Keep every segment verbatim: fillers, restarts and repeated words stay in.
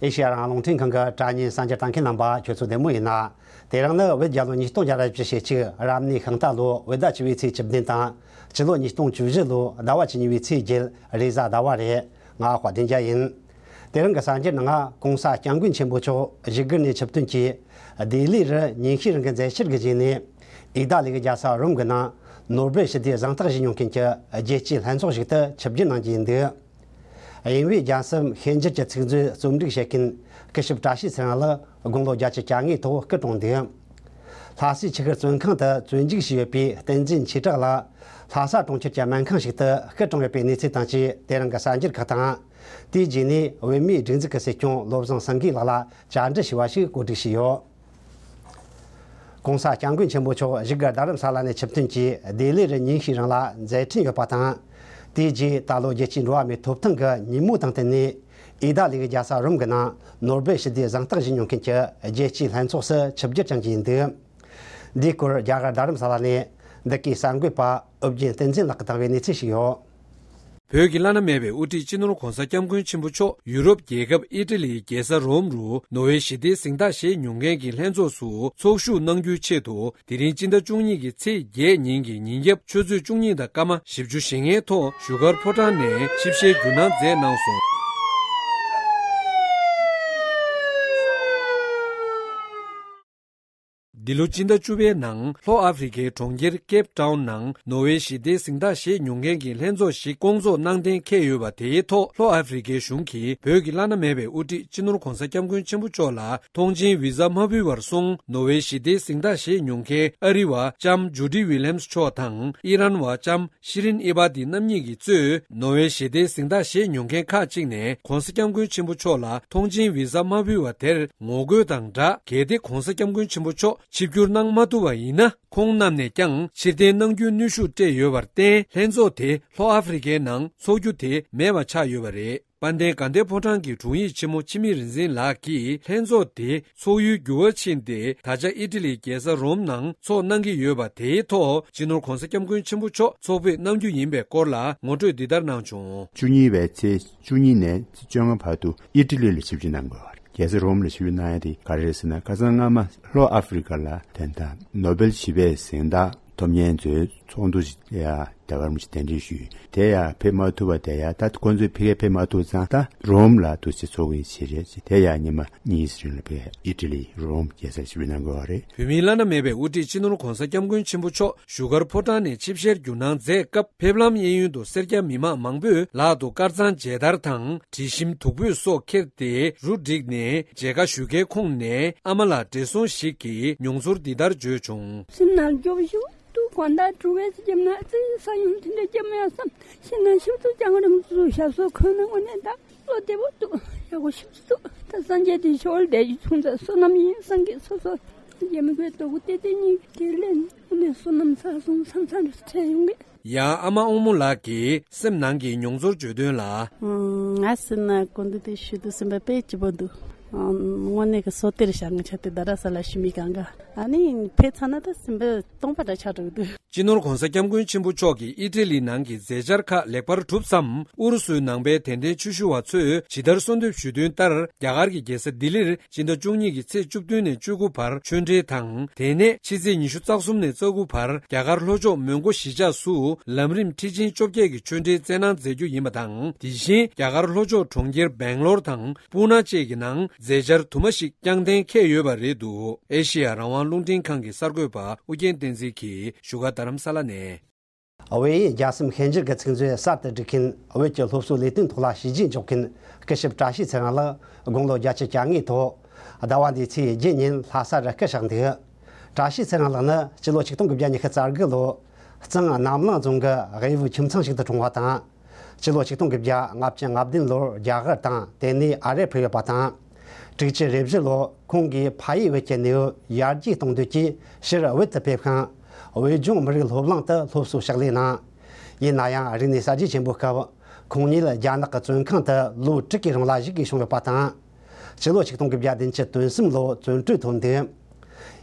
ཨེ་ཤེ་ཡ་རང་དབང་རླུང་འཕྲིན་ཁང་གི་དྲ་བརྙན་གསར་འགྱུར་ལྟ་མཁན་རྣམ་པ་ཁྱོད་ཚོ་བདེ་མོ་ཡིན་ན། དེ་རིང་ནི་བོད་རྒྱལ་ལོ་ཉིས་སྟོང་བརྒྱ་དང་བཞི་བཅུ་ཞེ་གཅིག་རབ་གནས་ཤིང་རྟ་ལོ་བོད་ཟླ་བཅུ་པའི་ཚེས་བཅུ་བདུན་དང་། སྤྱི་ལོ་ཉིས་སྟོང་བཅུ་བཞི་ལོ་ཟླ་བ་བཅུ་གཉིས་པའི་ཚེས་བརྒྱད་རེས་གཟའ་ཟླ་བ་རེད། ང་དཔལ་ལྡན་རྒྱལ་ཡིན། དེ་རིང་གི་གསར་འགྱུར་ནང་༸གོང་ས་སྐྱབས་མགོན་ཆེན་པོ་མཆོག་བཞུགས་སྒར་ནས་ཆིབས་ཐོན་གྱིས་ལྡི་ལི་རུ་ཉིན་ཤས་རིང་གི་མཛད་འཆར་གྱི་རྗེས་ནས། ཨི་ཏཱ་ལི་གི་རྒྱལ་ས་རོམ་གྱི་ནང་ནོ་སྦེལ་ཞི་བདེའི་གཟེངས་རྟགས་བཞེས་མྱོང་མཁན་གྱི་རྒྱལ་སྤྱིའི་ལྷན་ཚོགས་ཤིག་ཏུ་ཆིབས་བསྒྱུར་གནང་རྒྱུ་ཡིན་འདུག་དབྱིན་བོད་རྒྱལ་སྲིད་ཤན་སྦྱར་གྱི་ཚིག་མཛོད་རྩོམ་སྒྲིག་བྱེད་མཁན་སྐུ་ཞབས་བཀྲ་ཤིས་ཚེ་རིང་ལགས་དགུང་ལོ་བརྒྱད་ཅུ་གྱ་ལྔའི་ཐོག་སྐུ་གྲོངས་འདུག་ལྷ་སའི་ཆུ་ཤུར་བཙོན་ཁང་དུ་བཙོན་འཇུག་བྱས་ཡོད་པའི་བསྟན་འཛིན་ཆོས་གྲགས་ལགས་ལྷ་ས་གྲོང་ཁྱེར་གྱི་སྨན་ཁང་ཞིག་ཏུ་སྐུ་གྲོངས་ཡོད་པའི་གནས་ཚུལ་དང་བཅས་དེ་རིང་གི་གསར་འགྱུར་ཁག་དང་། དེའི་རྗེས་ནས་བོད་མིའི་སྒྲིག་འཛུགས་ཀྱི་སྲིད་སྐྱོང་བློ་བཟང་སེང་གེ་ལགས་ལ་བཅར་འདྲི་ཞུས་པ་ཞིག་གོ་སྒྲིག་བྱས་ཡོད། ྋགོང་ས་སྐྱབས་མགོན་ཆེན་པོ་མཆོག་བཞུགས་སྒར་རྡ་རམ་ས་ལ་ནས་ཆིབས་ཐོན་གྱིས་ལྡི་ལི་རུ་ཉིན་ཤས་རིང་ལ་མཛད་འཕྲིན་ཡོད་པ་དང་། དེའི་རྗེས་ད་ལོ་རྒྱལ་སྤྱིའི་འགྲོ་བ་མིའི་ཐོབ་ཐང་གི་ཉིན་མོ་དང་བསྟུན་ནས། ཨི་ཏཱ་ལི་གི་རྒྱལ་ས་རོམ་གྱི་ནང་ནོ་སྦེལ་ཞི་བདེའི་གཟེངས་རྟགས་བཞེས་མྱོང་མཁན་གྱི་རྒྱལ་སྤྱིའི་ལྷན་ཚོགས་སུ་ཆིབས་བསྒྱུར་བསྐྱངས་ཀྱི་ཡིན་འདུག་འདིའི་སྐོར་རྒྱ་གར་རྡ་རམ་ས་ལ་ནས་འདི་གའི་གསར་འགོད་པ་ཨོ་རྒྱན་བསྟན་འཛིན་ལགས་ཀྱིས་བཏང་བའི་གནས་ཚུལ་ཞིག་ཡོད། བོད་ཀྱི་བླ་ན་མེད་པའི་དབུ་ཁྲིད་སྤྱི་ནོར་ྋགོང་ས་ྋསྐྱབས་མགོན་ཆེན་པོ་མཆོག་ཡུ་རོབ་རྒྱལ་ཁབ་ཨི་ཊ་ལིའི་རྒྱལ་ས་རོམ་རུ་ནོ་བེལ་ཞི་བདེའི་གཟེངས་རྟགས་བཞེས་མྱོང་མཁན་གྱི་ལྷན་ཚོགས་སུ་ཚོགས་ཞུགས་གནང་རྒྱུའི་ཆེད་དུ། དེ་རིང་སྤྱི་ཟླ་བཅུ་གཉིས་ཀྱི་ཚེས་བརྒྱད་ཉིན་གྱི་ཉིན་རྒྱབ་ཆུ་ཚོད་བཅུ་གཉིས་དང་སྐར་མ་བཞི་བཅུ་ཞེ་ལྔའི་ཐོག་བཞུགས་སྒར་ཕོ་བྲང་ནས་ཆིབས་ཞལ་བསྒྱུར་གནང་མཛད་གནང་སོང་། འདི་ལོ་སྤྱི་ཟླ་བཅུ་པའི་ནང་ལྷོ་ཨ་ཧྥེ་རི་ཁའི་གྲོང་ཁྱེར་ཀེབ་ཏའུན་ནང་ནོ་བེལ་ཞི་བདེའི་གཟེངས་རྟགས་བཞེས་མྱོང་མཁན་གྱི་ལྷན་ཚོགས་ཤིག་བསྐོང་ཚོགས་གནང་གཏན་འཁེལ་ཡོད་པ། དེའི་ཐོག་ལྷོ་ཨ་ཧྥེ་རི་ཁའི་གཞུང་གིས་བོད་ཀྱི་བླ་ན་མེད་པའི་དབུ་ཁྲིད་སྤྱི་ནོར་ྋགོང་ས་ྋསྐྱབས་མགོན་ཆེན་པོ་མཆོག་ལ་ཐོངས་མཆན་བི་ཟ་མ་ཕུལ་བར་སོང་ནོ་བེལ་ཞི་བདེའི་གཟེངས་རྟགས་བཞེས་མྱོང་མཁན་ཨ་རི་བ་ལྕམ་ཇུ་ཌི་ཝི་ལི་ཡམ་སི་མཆོག་དང་ཨི་རན་བ་ལྕམ་ཤི་རིན་ཨི་བ་ཏི་རྣམ་གཉིས་ཀྱིས་གཙོས་ནོ་བེལ་ཞི་བདེའི་གཟེངས་རྟགས་བཞེས་མྱོང་མཁན་ཁག་ཅིག་ནས་ྋགོང་ས་ྋསྐྱབས་མགོན་ཆེན་པོ་མཆོག་ལ་ཐོངས་མཆན་བི་ཟ་མ་ཕུལ་བ་དེར་ངོ་རྒོལ་དང་སྦྲགས། གལ་ཏེ་ྋགོང་ས་ྋསྐྱབས་མགོན་ཆེན་པོ་མཆོག་ཆིབས་བསྒྱུར་གནང་མ་ཐུབ་པ་ཡིན་ན། ཁོང་རྣམས་ནས་ཀྱང་ཕྱིར་འཐེན་གནང་རྒྱུའི་གནོན་ཤུགས་སྤྲད་ཡོད་པར་བརྟེན། ལྷན་ཚོགས་དེ་ལྷོ་ཨ་ཧྥེ་རི་ཁའི་ནང་འཚོགས་རྒྱུ་དེ་མེད་པ་ཆགས་ཡོད་པ་རེད། དཔལ་ལྡན་དགའ་ལྡན་ཕོ་བྲང་གི་དྲུང་ཡིག་ཆེན་མོ་འཆི་མེད་རིག་འཛིན་ལགས་ཀྱིས་ལྷན་ཚོགས་དེ་ཚོགས་ཡུལ་འགྱུར་བ་ཕྱིན་ཏེ། ད་ཆ་ཨི་ཊ་ལིའི་རྒྱལ་ས་རོམ་ནང་ཚོགས་གནང་གི་ཡོད་པ། དེའི་ཐོག་སྤྱི་ནོར་ྋགོང་ས་ྋསྐྱབས་མགོན་ཆེན་པོ་མཆོག་ཚོགས་ཕེབས་གནང་རྒྱུ་ཡིན་པའི་སྐོར་ལ་ངོ་སྤྲོད་འདི་ལྟར་གནང་བྱུང་། བཅུ་གཉིས་པའི་ཚེས་བཅུ་གཉིས་ནས་ཚེས་བཅོ་ལྔ་བར་དུ་ཨི་ཊ་ལི་ལ་ཆིབས་བསྒྱུར་གནང་དགོས་པ་རེད། རྒྱལ་ས་རོམ་ལ་ཆིབས་བསྒྱུར་གནང་ཡ་དེ་ག་རེ་རེད་ཟེར་ན། ཁ་སང་སྔ་མ་ལྷོ་ཨ་ཧྥེ་རི་ཁ་ལ་དོན་དག་ནོ་སྦེལ་ཞི་བའི་གཟེངས་རྟགས་ཐོབ་མཁན་ཚོའི་ཚོགས་འདུ་ཞིག་ཡ་རྒྱ་གར་མི་ཞིག་གདན་འདྲེན་ཞུས་ཡོད། དེ་ཡ་ཕེབས་མ་ཐུབ་པ་དེ་ཡ་ད་ཁོང་ཚོས་ཕ་གིར་ཕེབས་མ་ཐུབ་ཙང་ད་རོམ་ལ་འདུ་བྱེད་ཚོགས་ཀྱི་ཆེད་རེད། དེ་ཡ་ཉི་མ་གཉིས་རིང་ལ་ཕེབས་ཨི་ཊ་ལི་རོམ་རྒྱལ་སར་ཆིབས་བསྒྱུར་གནང་དགོས་པ་རེད། བོད་མིའི་བླ་ན་མེད་པའི་དབུ་ཁྲིད་སྤྱི་ནོར་ྋགོང་ས་ྋསྐྱབས་མགོན་ཆེན་པོ་མཆོག་བཞུགས་སྒར་ཕོ་བྲང་ནས་ཆིབས་ཞལ་བསྒྱུར་གནང་མཛད་སྐབས། ཕེབས་ལམ་གཡས་གཡོན་དུ་སེར་སྐྱ་མི་མང་མང་པོས་ལག་ཏུ་དཀར་གཙང་མཇལ་དར་དང་། དྲི་ཞིམ་བདུག་སྤོས་སོགས་ཁྱེར་ཏེ་རུ་བསྒྲིགས་ནས་མཇལ་ཁ་ཞུ་མཁན་ཁོངས་ནས་ཨ་མ་ལགས་བགྲེས་སོང་ཞིག་གིས་མྱོང་ཚོར་འདི་ལྟར་བརྗོད་བྱུང་། སེམས་ནང་སྐྱོ་པོ་ཞིག་འདུག་དགོང་དག་དྲུག་པའི་ཚེས་བརྒྱད་ན་ཙི་ས་ཡོམ་དེ་འདྲ་བརྒྱབ་མེད་བསམ། ཤིང་ནགས་ཞིབ་ཏུ་ལྕང་རིང་ཚོ་ཞབས་སོར་འཁོད་ན་དངོས་གནས་ད་བློ་བདེ་པོ་འདུག་ཡག་པོ་ཞིག་འདུག་ད་སངས་རྒྱས་དེ་ཞོར་བསྡད་རྒྱུ་བྱུང་ཙང་བསོད་ནམས་ཡིན། སངས་རྒྱས་སོ་སོ་རྒྱལ་མི་དགོས་དོ་གུ་ཏེ་ཏེ་གཉིས་དེ་ལས་དངོས་གནས་བསོད་ནམས་བསགས་སོང་བསམ་བསམ་དྲན་ཡོང་གི། ཡང་ཨ་མ་དབང་མོ་ལགས་ཀྱིས་སེམས་ནང་གི་མྱོང་ཚོར་བརྗོད་དོན་ལ། ང་ཟེར་ན་སྐུ་མདུན་དེ་ཞུ་དུས་སེམས་པ་དཔེ་སྐྱིད་པོ་འདུག་དངོས་གནས་ཀྱི་སོ་ལྟར་བྱ་ང་ཆ་དེ་རྡ་རམ་ས་ལ་ཞུ་མི་གང་ག་ཨ་ནི་ཕེབས་ཚར་ན་ད་སེམས་པ་སྟོང་པ་འདྲ་ཆགས་འགྲོ་གི་འདུག་སྤྱི་ནོར་ྋགོང་ས་ྋསྐྱབས་མགོན་ཆེན་པོ་མཆོག་གིས་ཨི་ཊ་ལི་ནང་གི་མཛད་འཆར་ཁག་ལེགས་པར་གྲུབ་མཚམས། ཨུ་རུ་སུའི་ནང་པའི་དད་ལྡན་ཆོས་ཞུ་བ་ཚོས་ཇི་ལྟར་གསོལ་འདེབས་ཞུས་དོན་ལྟར། རྒྱ་གར་གྱི་རྒྱལ་ས་ལྡི་ལིར་སྤྱི་ཟླ་བཅུ་གཉིས་ཀྱི་ཚེས་བཅུ་བདུན་ནས་བཅུ་དགུ་བར་ཆོས་འབྲེལ་དང་། དེ་ནས་ཕྱི་ཚེས་ཉི་ཤུ་རྩ་གསུམ་ནས་རྩ་དགུ་བར་རྒྱ་གར་ལྷོ་ཕྱོགས་མོན་གྷོ་གཞིས་ཆགས་སུ་ལམ་རིམ་ཁྲི་ཆེན་བཅོ་བརྒྱད་ཀྱི་ཆོས་འབྲེལ་སྩལ་གནང་མཛད་རྒྱུ་ཡིན་པ་དང་། དེ་བཞིན་རྒྱ་གར་ལྷོ་ཕྱོགས་གྲོང་ཁྱེར་སྦེང་ལོར་དང་པུ་ན་བཅས་ཀྱི་ནང་མཛད་འཆར་དུ་མ་ཞིག་བསྐྱངས་གཏན་འཁེལ་ཡོད་པ་རེད་འདུག་ཨེ་ཤེ་ཡ་རང་དབང་རླུང་འཕྲིན་ཁང་གི་གསར་འགོད་པ་ཨུ་རྒྱན་བསྟན་འཛིན་གྱིས་བཞུགས་སྒར་རྡ་རམ་ས་ལ་ནས། བལ་ཡུལ་རྒྱལ་སྲུང་ཤན་སྦྱར་གྱི་ཚིག་མཛོད་གསར་དུ་བསྒྲིགས་མཁན། བོད་ཀྱི་སློབ་གསོའི་ལས་དོན་ཐོག་ལ་བྱས་རྗེས་འཇོག་མཁན་སྐུ་ཞབས་བཀྲ་ཤིས་ཚེ་རིང་ལགས་དགུང་ལོ་བརྒྱད་ཅུ་གྱ་ལྔའི་ཐོག་ཟླ་བ་འདིའི་ཚེས་བརྒྱད་ཉིན་ལྷ་ས་རུ་སྐུ་གཤེགས་འདུག་བཀྲ་ཤིས་ཚེ་རིང་ལགས་ནི་སྤྱི་ལོ་ཆིག་སྟོང་དགུ་བརྒྱ་ཉི་ཤུ་རྩ་དགུ་ལོ་གཙང་རྣམ་གླིང་རྫོང་གི་དབྱི་བོའི་ཁྱིམ་ཚང་ཞིག་ཏུ་འཁྲུངས་པ་དང་། སྤྱི་ལོ་ཆིག་སྟོང་དགུ་བརྒྱ་ལྔ་བཅུ་ང་བདུན་ལོར་རྒྱ་གར་དང་དེ་ནས་ཨ་རིར་ཕེབས་ཡོད་པ་དང་། དྲུག་ཅུ་རེ་བཞི་ལོར་ཁོང་གིས་ཕ་ཡུལ་བོད་ཀྱི་གནས་བབ་ཡར་རྒྱས་གཏོང་འདོད་ཀྱིས་ཕྱིར་བོད་དུ་ཕེབས་ཤིང་། བོད་ལྗོངས་མི་རིགས་སློབ་གླིང་དུ་སློབ་གསོ་ཕྱག་ལས་གནང་། ཡིན་ན་ཡང་རིག་གནས་གསར་བརྗེ་ཆེན་པོའི་སྐབས་ཁོང་ཉིད་རྒྱ་ནག་གི་བཙོན་ཁང་དུ་ལོ་དྲུག་གི་རིང་ལ་བཞུགས་དགོས་བྱུང་ཡོད་པ་དང་། སྤྱི་ལོ་ཆིག་སྟོང་དགུ་བརྒྱ་བདུན་ཅུ་དོན་གསུམ་ལོར་བཙོན་གྲོལ་ཐོབ་འདུག་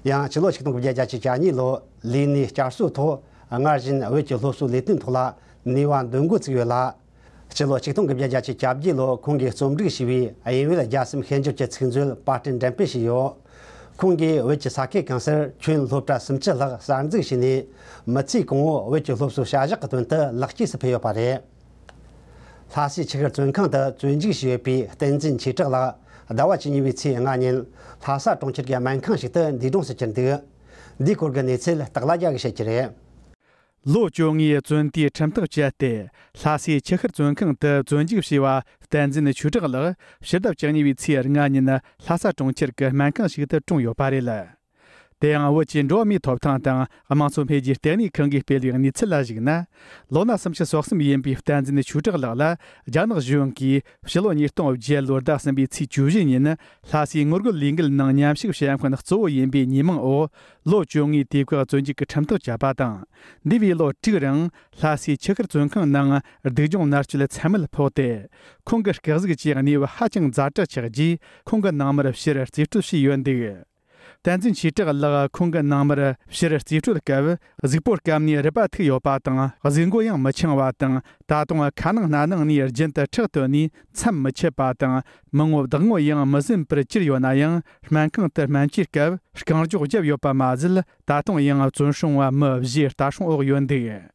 ཡང་སྤྱི་ལོ་ཆིག་སྟོང་དགུ་བརྒྱ་བརྒྱད་ཅུ་གྱ་གཉིས་ལོར་ལས་གནས་བསྐྱར་གསོའི་ཐོག་སྔར་བཞིན་བོད་ཀྱི་སློབ་གསོའི་ལས་དོན་ཐོག་ལ་ནུས་པ་འདོན་འགོ་བཙུགས་ཡོད་ལ། སྤྱི་ལོ་ཆིག་སྟོང་དགུ་བརྒྱ་གྱ་གཅིག་ལོར་ཁོང་གིས་རྩོམ་སྒྲིག་བྱས་པའི་དབྱིན་བོད་རྒྱལ་སེམས་ཤན་སྦྱོར་གྱི་ཚིག་མཛོད་པར་སྐྲུན་འགྲེམས་སྤེལ་བྱས་ཡོད། ཁོང་གིས་བོད་ཀྱི་ས་ཁུལ་གང་སར་ཁྱོན་སློབ་གྲྭ་སུམ་ཅུ་ལྷག་གསར་འཛུགས་བྱས་ནས། མི་ཚེ་གང་བོ་བོད་ཀྱི་སློབ་གསོ་བྱ་གཞག་གི་དོན་དུ་ལེགས་སྐྱེས་སུ་ཕུལ་ཡོད་པ་རེད། ལྷ་སའི་ཆུ་ཤུར་བཙོན་ཁང་དུ་བཙོན་འཇུག་བྱས་ཡོད་པའི་བསྟན་འཛིན་ཆོས་གྲགས་ལགས་ཟླ་བ་བཅུ་གཉིས་པའི་ཚེས་ལྔ་ཉིན་ལྷ་ས་གྲོང་ཁྱེར་གྱི་སྨན་ཁང་ཞིག་ཏུ་འདས་གྲོངས་སུ་གྱུར་འདུག། འདིའི་སྐོར་གྱི་གནས་ཚུལ་སྟག་ལྷ་རྒྱལ་གྱིས་བཤད་ཀྱི་རེད། ལོ་བཅོ་ལྔའི་བཙོན་དུས་ཁྲིམས་ཐག་བཅད་དེ། ལྷ་སའི་ཆུ་ཤུར་བཙོན་ཁང་དུ་བཙོན་འཇུག་བྱས་པ་བསྟན་འཛིན་ཆོས་གྲགས་ལགས་ཕྱི་ཟླ་བཅུ་གཉིས་པའི་ཚེས་ལྔ་ཉིན་ལྷ་ས་གྲོང་ཁྱེར་གྱི་སྨན་ཁང་ཞིག་ཏུ་གྲོངས་ཡོད་པ་རེད། དེ་ཡང་བོད་ཀྱི་འགྲོ་བ་མིའི་ཐོབ་ཐང་དང་དམངས་གཙོ་འཕེལ་རྒྱས་ལྟེ་གནས་ཁང་གིས་སྤེལ་བའི་གནས་ཚུལ་ལ་གཞིགས་ན། ལོ་ན་སུམ་ཅུ་སོ་གསུམ་ཡིན་པའི་བསྟན་འཛིན་ཆོས་གྲགས་ལགས་ལ་རྒྱ་ནག་གཞུང་གིས་ཕྱི་ལོ་ཉིས་སྟོང་བརྒྱད་ལོར་ཟླ་གསུམ་པའི་ཚེས་བཅུ་བཞི་ཉིན་ལྷ་སའི་ངོ་རྒོལ་ལས་འགུལ་ནང་མཉམ་ཞུགས་བྱེད་མཁན་གཙོ་བོ་ཡིན་པའི་ཉེས་མིང་འོག་ལོ་བཅོ་ལྔའི་དུས་བཀག་བཙོན་འཇུག་གི་ཁྲིམས་ཐག་བཅད་པ་དང་། འདས་པའི་ལོ་དྲུག་རིང་ལྷ་སའི་ཆུ་ཤུར་བཙོན་ཁང་ནང་སྡུག་སྦྱོང་མནར་གཅོད་ཚད་མེད་ཕོག་སྟེ། ཁོང་གི་སྐུ་གཟུགས་ཀྱི་གནས་བབ་ཧ་ཅང་ཛ་དྲག་ཆགས་རྗེས། ཁོང་གི་ནང་མིར་ཕྱིར་རྩིས་སྤྲོད་བྱས་ཡོད་འདུག། བསྟན་འཛིན་ཆོས་གྲགས་ལགས་ཁོང་གི་ནང་མིར་ཕྱིར་རྩིས་སྤྲོད་སྐབས། གཟུགས་པོ་སྐམ་ནས་རུས་པ་མཐུག་ཡོད་པ་དང་། གཟུགས་མགོ་ཡང་མི་འཆང་བ་དང་། ད་དུང་ཁ་ནང་སྣ་ནང་ནས་རྒྱུན་དུ་ཁྲག་ཐོན་ནས་མཚམས་མི་ཆད་པ་དང་། མི་ངོ་བདག་ངོ་ཡང་མི་ཟིན་པར་གྱུར་ཡོད་ན་ཡང་། སྨན་ཁང་དུ་སྨན་བཅོས་སྐབས་རྐང་འཇོག་བརྒྱབ་ཡོད་པ་མ་ཟད། ད་དུང་ཡང་བཙོན་སྲུང་བ་མི་བཞིའི་ལྟ་སྲུང་འོག་ཡོད་འདུག།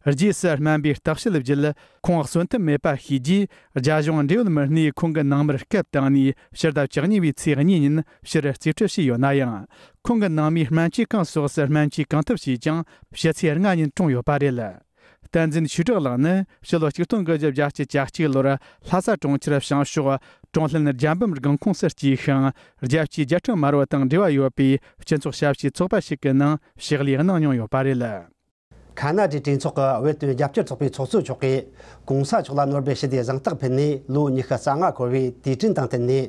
རྗེས་སུ་སྨན་པའི་བརྟག་དཔྱད་བརྒྱུད། ཁོང་གསོན་ཐབས་མེད་པ་ཤེས་རྗེས། རྒྱ་གཞུང་འབྲེལ་ཡོད་མི་སྣས་ཁོང་གི་ནང་མིར་སྐད་བཏང་ནས། ཕྱི་ཟླ་བཅུ་གཉིས་པའི་ཚེས་གཉིས་ཉིན་ཕྱིར་རྩིས་སྤྲོད་བྱས་ཡོད་ན་ཡང་། ཁོང་གི་ནང་མིས་སྨན་བཅོས་གང་སོགས་སུ་སྨན་བཅོས་གང་ཐུབ་བྱས་ཀྱང་། ཕྱི་ཚེས་ལྔ་ཉིན་གྲོངས་ཡོད་པ་རེད། བསྟན་འཛིན་ཆོས་གྲགས་ལགས་ནི་ཕྱི་ལོ་ཆིག་སྟོང་དགུ་བརྒྱ་བརྒྱད་ཅུ་གྱ་གཅིག་ལོར་ལྷ་ས་གྲོང་ཁྱེར་བྱང་ཕྱོགས་ཀྲུང་ལྷུན་རྒྱལ་འབུམ་དགོན་ཁོངས་སུ་སྐྱེས་ཤིང་། རྒྱལ་སྤྱིའི་རྒྱལ་ཁྲིམས་དམར་པོ་དང་འབྲེལ་བ་ཡོད་པའི་སྤྱི་ཚོགས་ཞབས་ཞུའི་ཚོགས་པ་ཞིག་གི་ནང་ཕྱག་ལས་གནང་མྱོང་ཡོད་པ་རེད། ཁ་ན་ཌའི་གྲོས་ཚོགས་ཀྱི་བོད་དོན་རྒྱབ་སྐྱོར་ཚོགས་པའི་ཚོགས་གཙོ་མཆོག་གིས་གོང་ས་མཆོག་ལ་ནོ་སྦེལ་ཞི་བདེའི་གཟེངས་རྟགས་ཕུལ་ནས་ལོ་ཉི་ཤུ་རྩ་ལྔ་འཁོར་བའི་དུས་དྲན་དང་བསྟུན་ནས།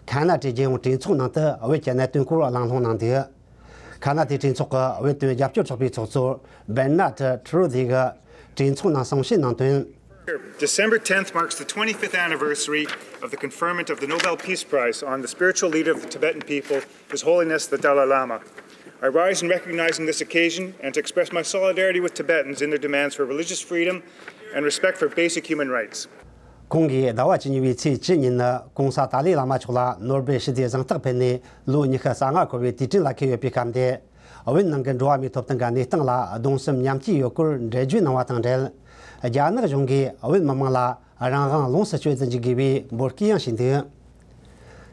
ཁ་ན་ཌའི་རྒྱལ་ཡོངས་གྲོས་ཚོགས་ནང་དུ་བོད་ཀྱི་གནད་དོན་སྐོར་གླེང་སློང་གནང་འདུག། ཁ་ན་ཌའི་གྲོས་ཚོགས་ཀྱི་བོད་དོན་རྒྱབ་སྐྱོར་ཚོགས་པའི་ཚོགས་གཙོ་བེར་ནར་ཊི་ཁྲུ་རོ་དེ་གིས་གྲོས་ཚོགས་ནང་གསུང་བཤད་གནང་དོན། December tenth marks the twenty-fifth anniversary of the conferment of the Nobel Peace Prize on the spiritual leader of the Tibetan people, His Holiness the Dalai Lama. I rise in recognizing this occasion and to express my solidarity with Tibetans in their demands for religious freedom and respect for basic human rights. ཁོང་གིས་ཟླ་བ་བཅུ་གཉིས་པའི་ཚེས་བཅུ་ཉིན་ནི་གོང་ས་ཏཱ་ལའི་བླ་མ་མཆོག་ལ་ནོ་སྦེལ་ཞི་བདེའི་གཟེངས་རྟགས་ཕུལ་ནས་ལོ་ཉི་ཤུ་རྩ་ལྔ་འཁོར་བའི་དུས་དྲན་ལ་འཁེལ་ཡོད་པའི་སྐབས་འདིར། བོད་ནང་གི་འགྲོ་བ་མིའི་ཐོབ་ཐང་གི་གནས་སྟངས་ལ་གདུང་སེམས་མཉམ་སྐྱེའི་ཡུལ་སྐོར་འགྲེལ་བརྗོད་གནང་བ་དང་འབྲེལ། རྒྱ་ནག་གཞུང་གིས་བོད་མི་མང་ལ་རང་དབང་ལོངས་སུ་སྤྱོད་དུ་འཇུག་དགོས་པའི་འབོད་སྐུལ་ཡང་བྱས་འདུག།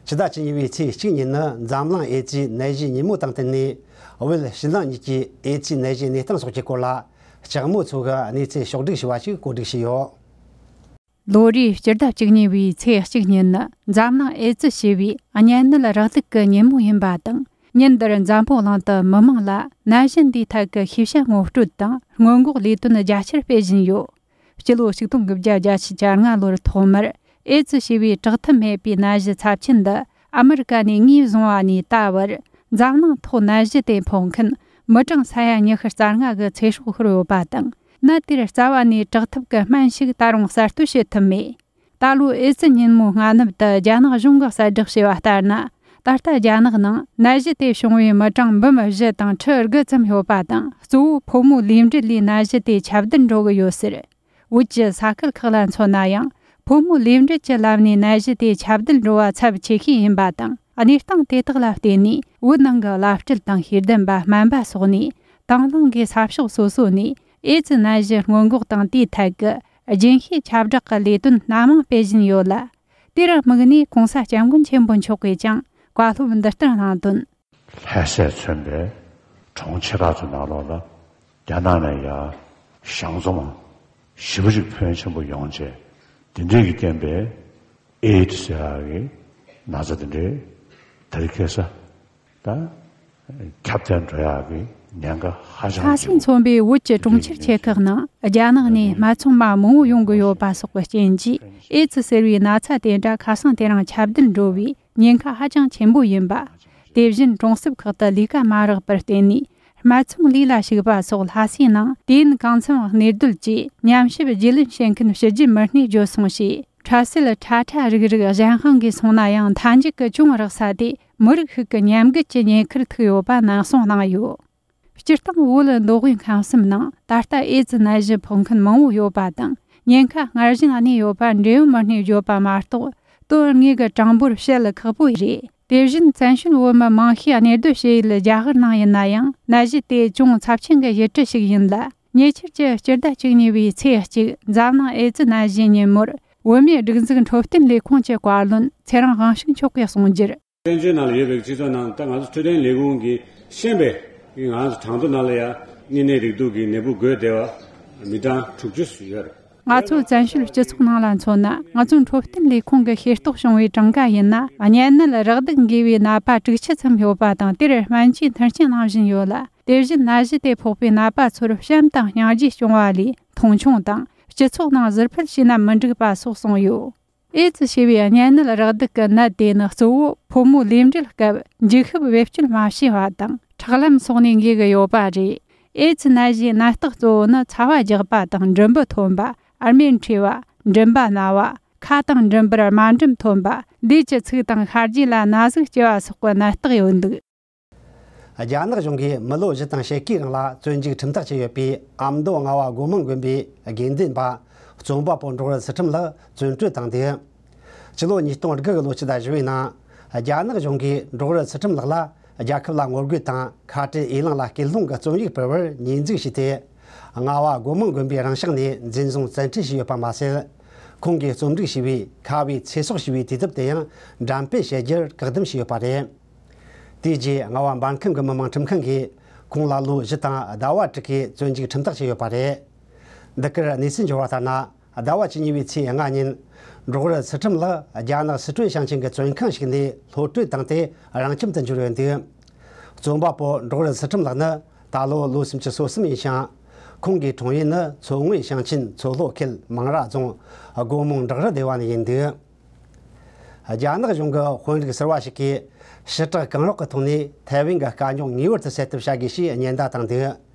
ཕྱི་ཟླ་བཅུ་གཉིས་པའི་ཚེས་གཅིག་ཉིན་ནི་འཛམ་གླིང་ཨེ་ཙི་ནད་གཞི་ཉིན་མོ་དང་བསྟུན་ནས། བོད་ཕྱི་ནང་གཉིས་ཀྱི་ཨེ་ཙི་ནད་གཞིའི་གནས་སྟངས་སོགས་ཀྱི་སྐོར་ལ་ལྕགས་མོ་ཚོ་གིས་གནས་ཚུལ་ཕྱོགས་བསྒྲིགས་བྱས་པ་ཞིག་གོ་སྒྲིག་བྱས་ཡོད། ལོ་རེའི་སྤྱི་ཟླ་བཅུ་གཉིས་པའི་ཚེས་གཅིག་ཉིན་ནི་འཛམ་གླིང་ཨེ་ཙི་ཞེས་པའི་གཉན་ནད་རེག་དུག་གི་ཉིན་མོ་ཡིན་པ་དང་། ཉིན་འདིར་འཛམ་བུ་གླིང་དུ་མི་མང་ལ་ནད་གཞི་འདིའི་ཐད་ཀྱི་ཤེས་བྱ་ངོ་སྤྲོད་དང་སྔོན་འགོག་ལས་དོན་རྒྱ་ཆེར་སྤེལ་བཞིན་ཡོད། སྤྱི་ལོ་ཆིག་སྟོང་དགུ་བརྒྱ་བརྒྱད་ཅུ་གྱ་ལྔ་ལོར་ཐོག་མར་ཨེ་ཙི་ཞེས་པའི་དྲག་ཐབས་མེད་པའི་ནད་གཞི་ཚབས་ཆེན་འདི་ཨ་མི་རི་ཀ་ནས་ངོས་བཟུང་བ་ནས་ད་བར། འཛམ་གླིང་ཐོག་ནད་གཞི་དེ་ཕོག་མཁན་མི་གྲངས་ས་ཡ་ཉི་ཤུ་རྩ་ལྔ་གི་ཚེ་སྲོག་ཤོར་ཡོད་པ་དང་། ནད་དེར་རྩ་བ་ནས་དྲག་ཐབས་ཀྱི་སྨན་ཞིག་ད་རུང་གསར་གཏོད་བྱེད་ཐུབ་མེད། ད་ལོའི་ཨེ་ཙི་ཉིན་མོའི་སྔ་ནུབ་ཏུ་རྒྱ་ནག་གཞུང་གིས་གསལ་བསྒྲགས་བྱས་པ་ལྟར་ན། ད་ལྟ་རྒྱ་ནག་ནང་ནད་གཞི་དེ་བྱུང་བའི་མི་གྲངས་འབུམ་བཞི་དང་ཁྲི་དགུ་ཙམ་ཡོད་པ་དང་། གཙོ་བོ་ཕོ་མོའི་ལུས་འབྲེལ་ལས་ནད་གཞི་དེ་ཁྱབ་གདལ་འགྲོ་གི་ཡོད་ཟེར། བོད་ཀྱི་ས་ཁུལ་ཁག་ལ་མཚོན་ན་ཡང་། ཕོ་མོའི་ལུས་འབྲེལ་གྱི་ལམ་ནས་ནད་གཞི་དེ་ཁྱབ་གདལ་འགྲོ་བ་ཚབས་ཆེ་ཤོས་ཡིན་པ་དང་། གནས་སྟངས་དེ་དག་ལ་བརྟེན་ནས། བོད་ནང་གི་བླ་སྤྲུལ་དང་ཤེས་ལྡན་པ་སྨན་པ་སོགས་ནས། དང་བླངས་ཀྱིས་ས་ཕྱོགས་སོ་སོ་ནས་ཨེ་ཙི་ནད་གཞི་སྔོན་འགོག་དང་དེའི་ཐད་ཀྱི་རྒྱུན་ཤེས་ཁྱབ་བསྒྲགས་ཀྱི་ལས་དོན་སྣ་མང་སྤེལ་བཞིན་ཡོད་ལ། དེར་དམིགས་ནས་༸གོང་ས་༸སྐྱབས་མགོན་ཆེན་པོ་མཆོག་གིས་ཀྱང་བཀའ་སློབ་འདི་ལྟར་གནང་དོན། ལྷ་སས་མཚོན་པའི་གྲོང་ཆེ་ཁག་ཚོའི་ནང་ལོགས་ལ་རྒྱ་ནག་ནས་ཡར་གཞང་འཛོམས་ཞེ་པོ་ཅིག་ཕོན་ཆེན་པོ་ཡོང་བྱས། དེ་འདྲས་ཀྱི་རྐྱེན་པས་ཨེ་ཌི་ཟེར་ཡག་གི་ན་ཚ་དེ་འདྲས་དར་ཁྱབ་ས་དང་ཁྱབ་གདལ་འགྲོ་ཡག་གི་ཉེན་ཁ་ཧ་ཅང་ཆེ། ལྷ་སས་མཚོན་པའི་བོད་ཀྱི་གྲོང་ཁྱེར་ཆེ་ཁག་ནང་རྒྱ་ནག་ནས་སྨད་འཚོང་མ་མང་བོ་ཡོང་གི་ཡོད་པ་སོགས་ཀྱི་རྐྱེན་གྱིས། ཨེ་ཙི་ཟེར་བའི་ན་ཚ་དེ་འདྲ་ཁ་སང་དེ་རིང་ཁྱབ་གདལ་འགྲོ་བའི་ཉེན་ཁ་ཧ་ཅང་ཆེན་པོ་ཡིན་པ། དེ་བཞིན་གྲོང་གསེབ་ཁག་ཏུ་ལས་ཀ་མ་རག་པར་བརྟེན་ནས་སྨད་འཚོང་ལས་ལ་ཞུགས་པ་སོགས་ལྷ་སའི་ནང་དུས་ཡུན་གང་འཚམ་གནས་སྡོད་ཀྱིས་ཉམས་ཞིབ་རྒྱུས་ལོན་བྱེད་མཁན་ཕྱི་རྒྱལ་མི་སྣས་བརྗོད་སོང་ཞེས། ཁྲ་སིལ་ཁྲ་ཁྲ་རིག་རིག་གཞན་དབང་གིས་སོང་ན་ཡང་མཐའ་མཇུག་གི་ཅུང་རག་ས་དེ་མི་རིགས་ཤིག་གི་ཉམས་རྒུད་ཀྱི་ཉེན་ཁར་ཐུག་ཡོད་པ་ནན་གསུང་གནང་ཡོད། སྤྱིར་བཏང་བོད་མདོ་དབུས་ཁམས་གསུམ་ནང་ད་ལྟ་ཨེ་ཙི་ནད་གཞི་ཕོག་མཁན་མང་བོ་ཡོད་པ་དང་ ཉེན་ཁ་སྔར་བཞིན་གནས་ཡོད་པ་འབྲས་བུ་མི་སྣས་བརྗོད་པ་མ་གཏོགས། དོན་དངོས་ཀྱི་གྲངས་འབོར་བཤད་ཁག་པོ་རེད། དེ་བཞིན་བཙན་བྱོལ་བོད་མི་མང་ཤོས་གནས་སྡོད་བྱེད་ཡུལ་རྒྱ་གར་ནང་ཡིན་ན་ཡང་ནད་གཞི་དེ་ཅུང་ཚབས་ཆེན་གྱི་ཡུལ་གྲུ་ཞིག་ཡིན་ལ། ཉེ་ཆར་གྱི་སྤྱི་ཟླ་བཅུ་གཉིས་པའི་ཚེས་གཅིག་འཛམ་གླིང་ཨེ་ཙི་ནད་གཞིའི་ཉིན་མོར་བོད་མིའི་སྒྲིག་འཛུགས་འཕྲོད་བསྟེན་ལས་ཁུངས་ཀྱི་བཀའ་བློན་ཚེ་རིང་དབང་ཕྱུག་མཆོག་གིས་གསུངས་རྒྱུར། བཙན་བྱོལ་ནང་ལ་ཡོད་པའི་སྤྱི་ཚོགས་ནང་ད་ང་ཚོ་འཕྲོད་བསྟེན་ལས་ཁུངས་ཀྱིས་ཤེས་པས་ང་ཚོ་གྲངས་ཐོ་ནང་ལ་ཡང་གཉན་ནད་རེག་དུག་གི་ནད་འབུ་འགོས་བསྡད་པ་མི་གྲངས་དྲུག་ཅུ་ཙམ་ཡོད་རེད། ང་ཚོའི་བཙན་བྱོལ་སྤྱི་ཚོགས་ནང་ལ་མཚོན་ན། ང་ཚོའི་འཕྲོད་བསྟེན་ལས་ཁུངས་ཀྱི་ཤེས་རྟོགས་བྱུང་བའི་གྲངས་ཀ་ཡིན་ན། གཉན་ནད་རེག་དུག་འགོས་པའི་ནད་པ་དྲུག་ཅུ་ཙམ་ཡོད་པ་དང་། དེར་སྨན་བཅོས་མཐུན་རྐྱེན་གནང་བཞིན་ཡོད་ལ། དེ་བཞིན་ནད་གཞི་དེ་ཕོག་པའི་ནད་པ་ཚོར་བྱམས་དང་སྙིང་རྗེ་བྱུང་བ་ལས་མཐོང་ཆུང་དང་། སྤྱི་ཚོགས་ནང་ཟུར་ཕུད་བྱས་ན་མི་འགྲིག་པ་སོགས་གསུངས་ཡོད། ཨེ་ཙི་ཞེས་པའི་གཉན་ནད་རེག་དུག་གི་ནད་དེ་ནི་གཙོ་བོ་ཕོ་མོ་ལས་འབྲེལ་སྐབས་འཇིགས་ཤུབས་བེད་སྤྱོད་མ་བྱས་པ་དང་ཁྲག་ལམ་སོགས་ནས་འགོས་ཀྱི་ཡོད་པ་རེད། ཨེ་ཙི་ནད་གཞིའི་ནད་རྟགས་གཙོ་བོ་ནི་ཚ་བ་རྒྱགས་པ་དང་མགྲིན་པ་འཐོམ་པ། རྨེན་འཁྲུ་བ། མགྲིན་པ་ན་བ། ཁ་དང་མགྲིན་པར་དམར་འགྲིམ་ཐོན་པ། ལུས་ཀྱི་ཚིགས་དང་ཤ་རྒྱུས་ལ་ན་ཟུག་སྐྱེ་བ་སོགས་ཀྱི་ནད་རྟགས་ཡོད་འདུག་རྒྱ་ནག་གཞུང་གིས་མི་ལོ་བཞི་དང་ཕྱེད་ཀའི་རིང་ལ་བཙོན་འཇུག་ཁྲིམས་ཐག་བཅད་ཡོད་པའི་ཨ་མདོ་རྔ་བ་སྒོ་མང་དགོན་པའི་དགེ་འདུན་པ་རྩོམ་པ་པོ་འབྲོག་རུ་ཚུལ་ཁྲིམས་ལགས་བཙོན་གྲོལ་བཏང་སྟེ། ཕྱི་ལོ་ཉིས་སྟོང་དགུ་གི་ལོ་ཕྱི་ཟླ་བཞི་པའི་ནང་རྒྱ་ནག་གཞུང་གིས་འབྲོག་རུ་ཚུལ་ཁྲིམས་ལགས་ལ་རྒྱལ་ཁབ་ལ་ངོ་རྒོལ་དང་ཁ་བྲལ་འོས་ལངས་ལ་སྐུལ་སློང་གི་རྩོམ་ཡིག་སྤེལ་བར་ཉེས་འཛུགས་བྱས་ཏེ། རྔ་བ་སྒོ་མང་དགོན་པའི་རང་ཤག་ནས་འཛིན་བཟུང་བཙན་ཁྲིད་བྱས་ཡོད་པ་མ་ཟད། ཁོང་གིས་རྩོམ་སྒྲིག་བྱས་པའི་ཁ་བའི་ཚེ་སྲོག་ཞེས་པའི་དུས་དེབ་དེ་ཡང་འགྲེམས་སྤེལ་བྱ་རྒྱུར་བཀག་སྡོམ་བྱས་ཡོད་པ་རེད། དེའི་རྗེས་རྔ་བ་འབར་ཁམས་ཀྱི་མི་དམངས་ཁྲིམས་ཁང་གིས་ཁོང་ལ་ལོ་བཞི་དང་ཟླ་བ་དྲུག་གི་བཙོན་འཇུག་ཁྲིམས་ཐག་བཅད་ཡོད་པ་རེད། འདི་གར་གནས་ཚུལ་འབྱོར་བ་ལྟར་ན། ཟླ་བ་བཅུ་གཉིས་པའི་ཚེས་ལྔ་ཉིན། འབྲོག་རུ་ཚུལ་ཁྲིམས་ལགས་རྒྱ་ནག་སི་ཁྲོན་ཞིང་ཆེན་གྱི་བཙོན་ཁང་ཞིག་ནས་གློད་བཀྲོལ་བཏང་སྟེ་རང་ཁྱིམ་དུ་འབྱོར་ཡོད་འདུག་རྩོམ་པ་པོ་འབྲོག་རུ་ཚུལ་ཁྲིམས་ལགས་ནི་ད་ལོ་ལོ་སུམ་ཅུ་སོ་གསུམ་ཡིན་ཞིང་། ཁོང་གི་འཁྲུངས་ཡུལ་ནི་མཚོ་སྔོན་ཞིང་ཆེན་མཚོ་ལྷོ་ཁུལ་མང་ར་རྫོང་སྒོ་མང་བྲག་རི་སྡེ་བ་ནས་ཡིན་འདུག་རྒྱ་ནག་གཞུང་གི་དཔོན་རིགས་ཟུར་པ་ཞིག་གིས་ཞི་དྲག་གང་རོགས་ཀྱི་ཐོག་ནས་ཐའེ་ཝན་གྱི་དཀའ་རྙོག་ངེས་པར་དུ་སེལ་ཐབས་བྱ་དགོས་ཞེས་ཉེན་བརྡ་བཏང་འདུག་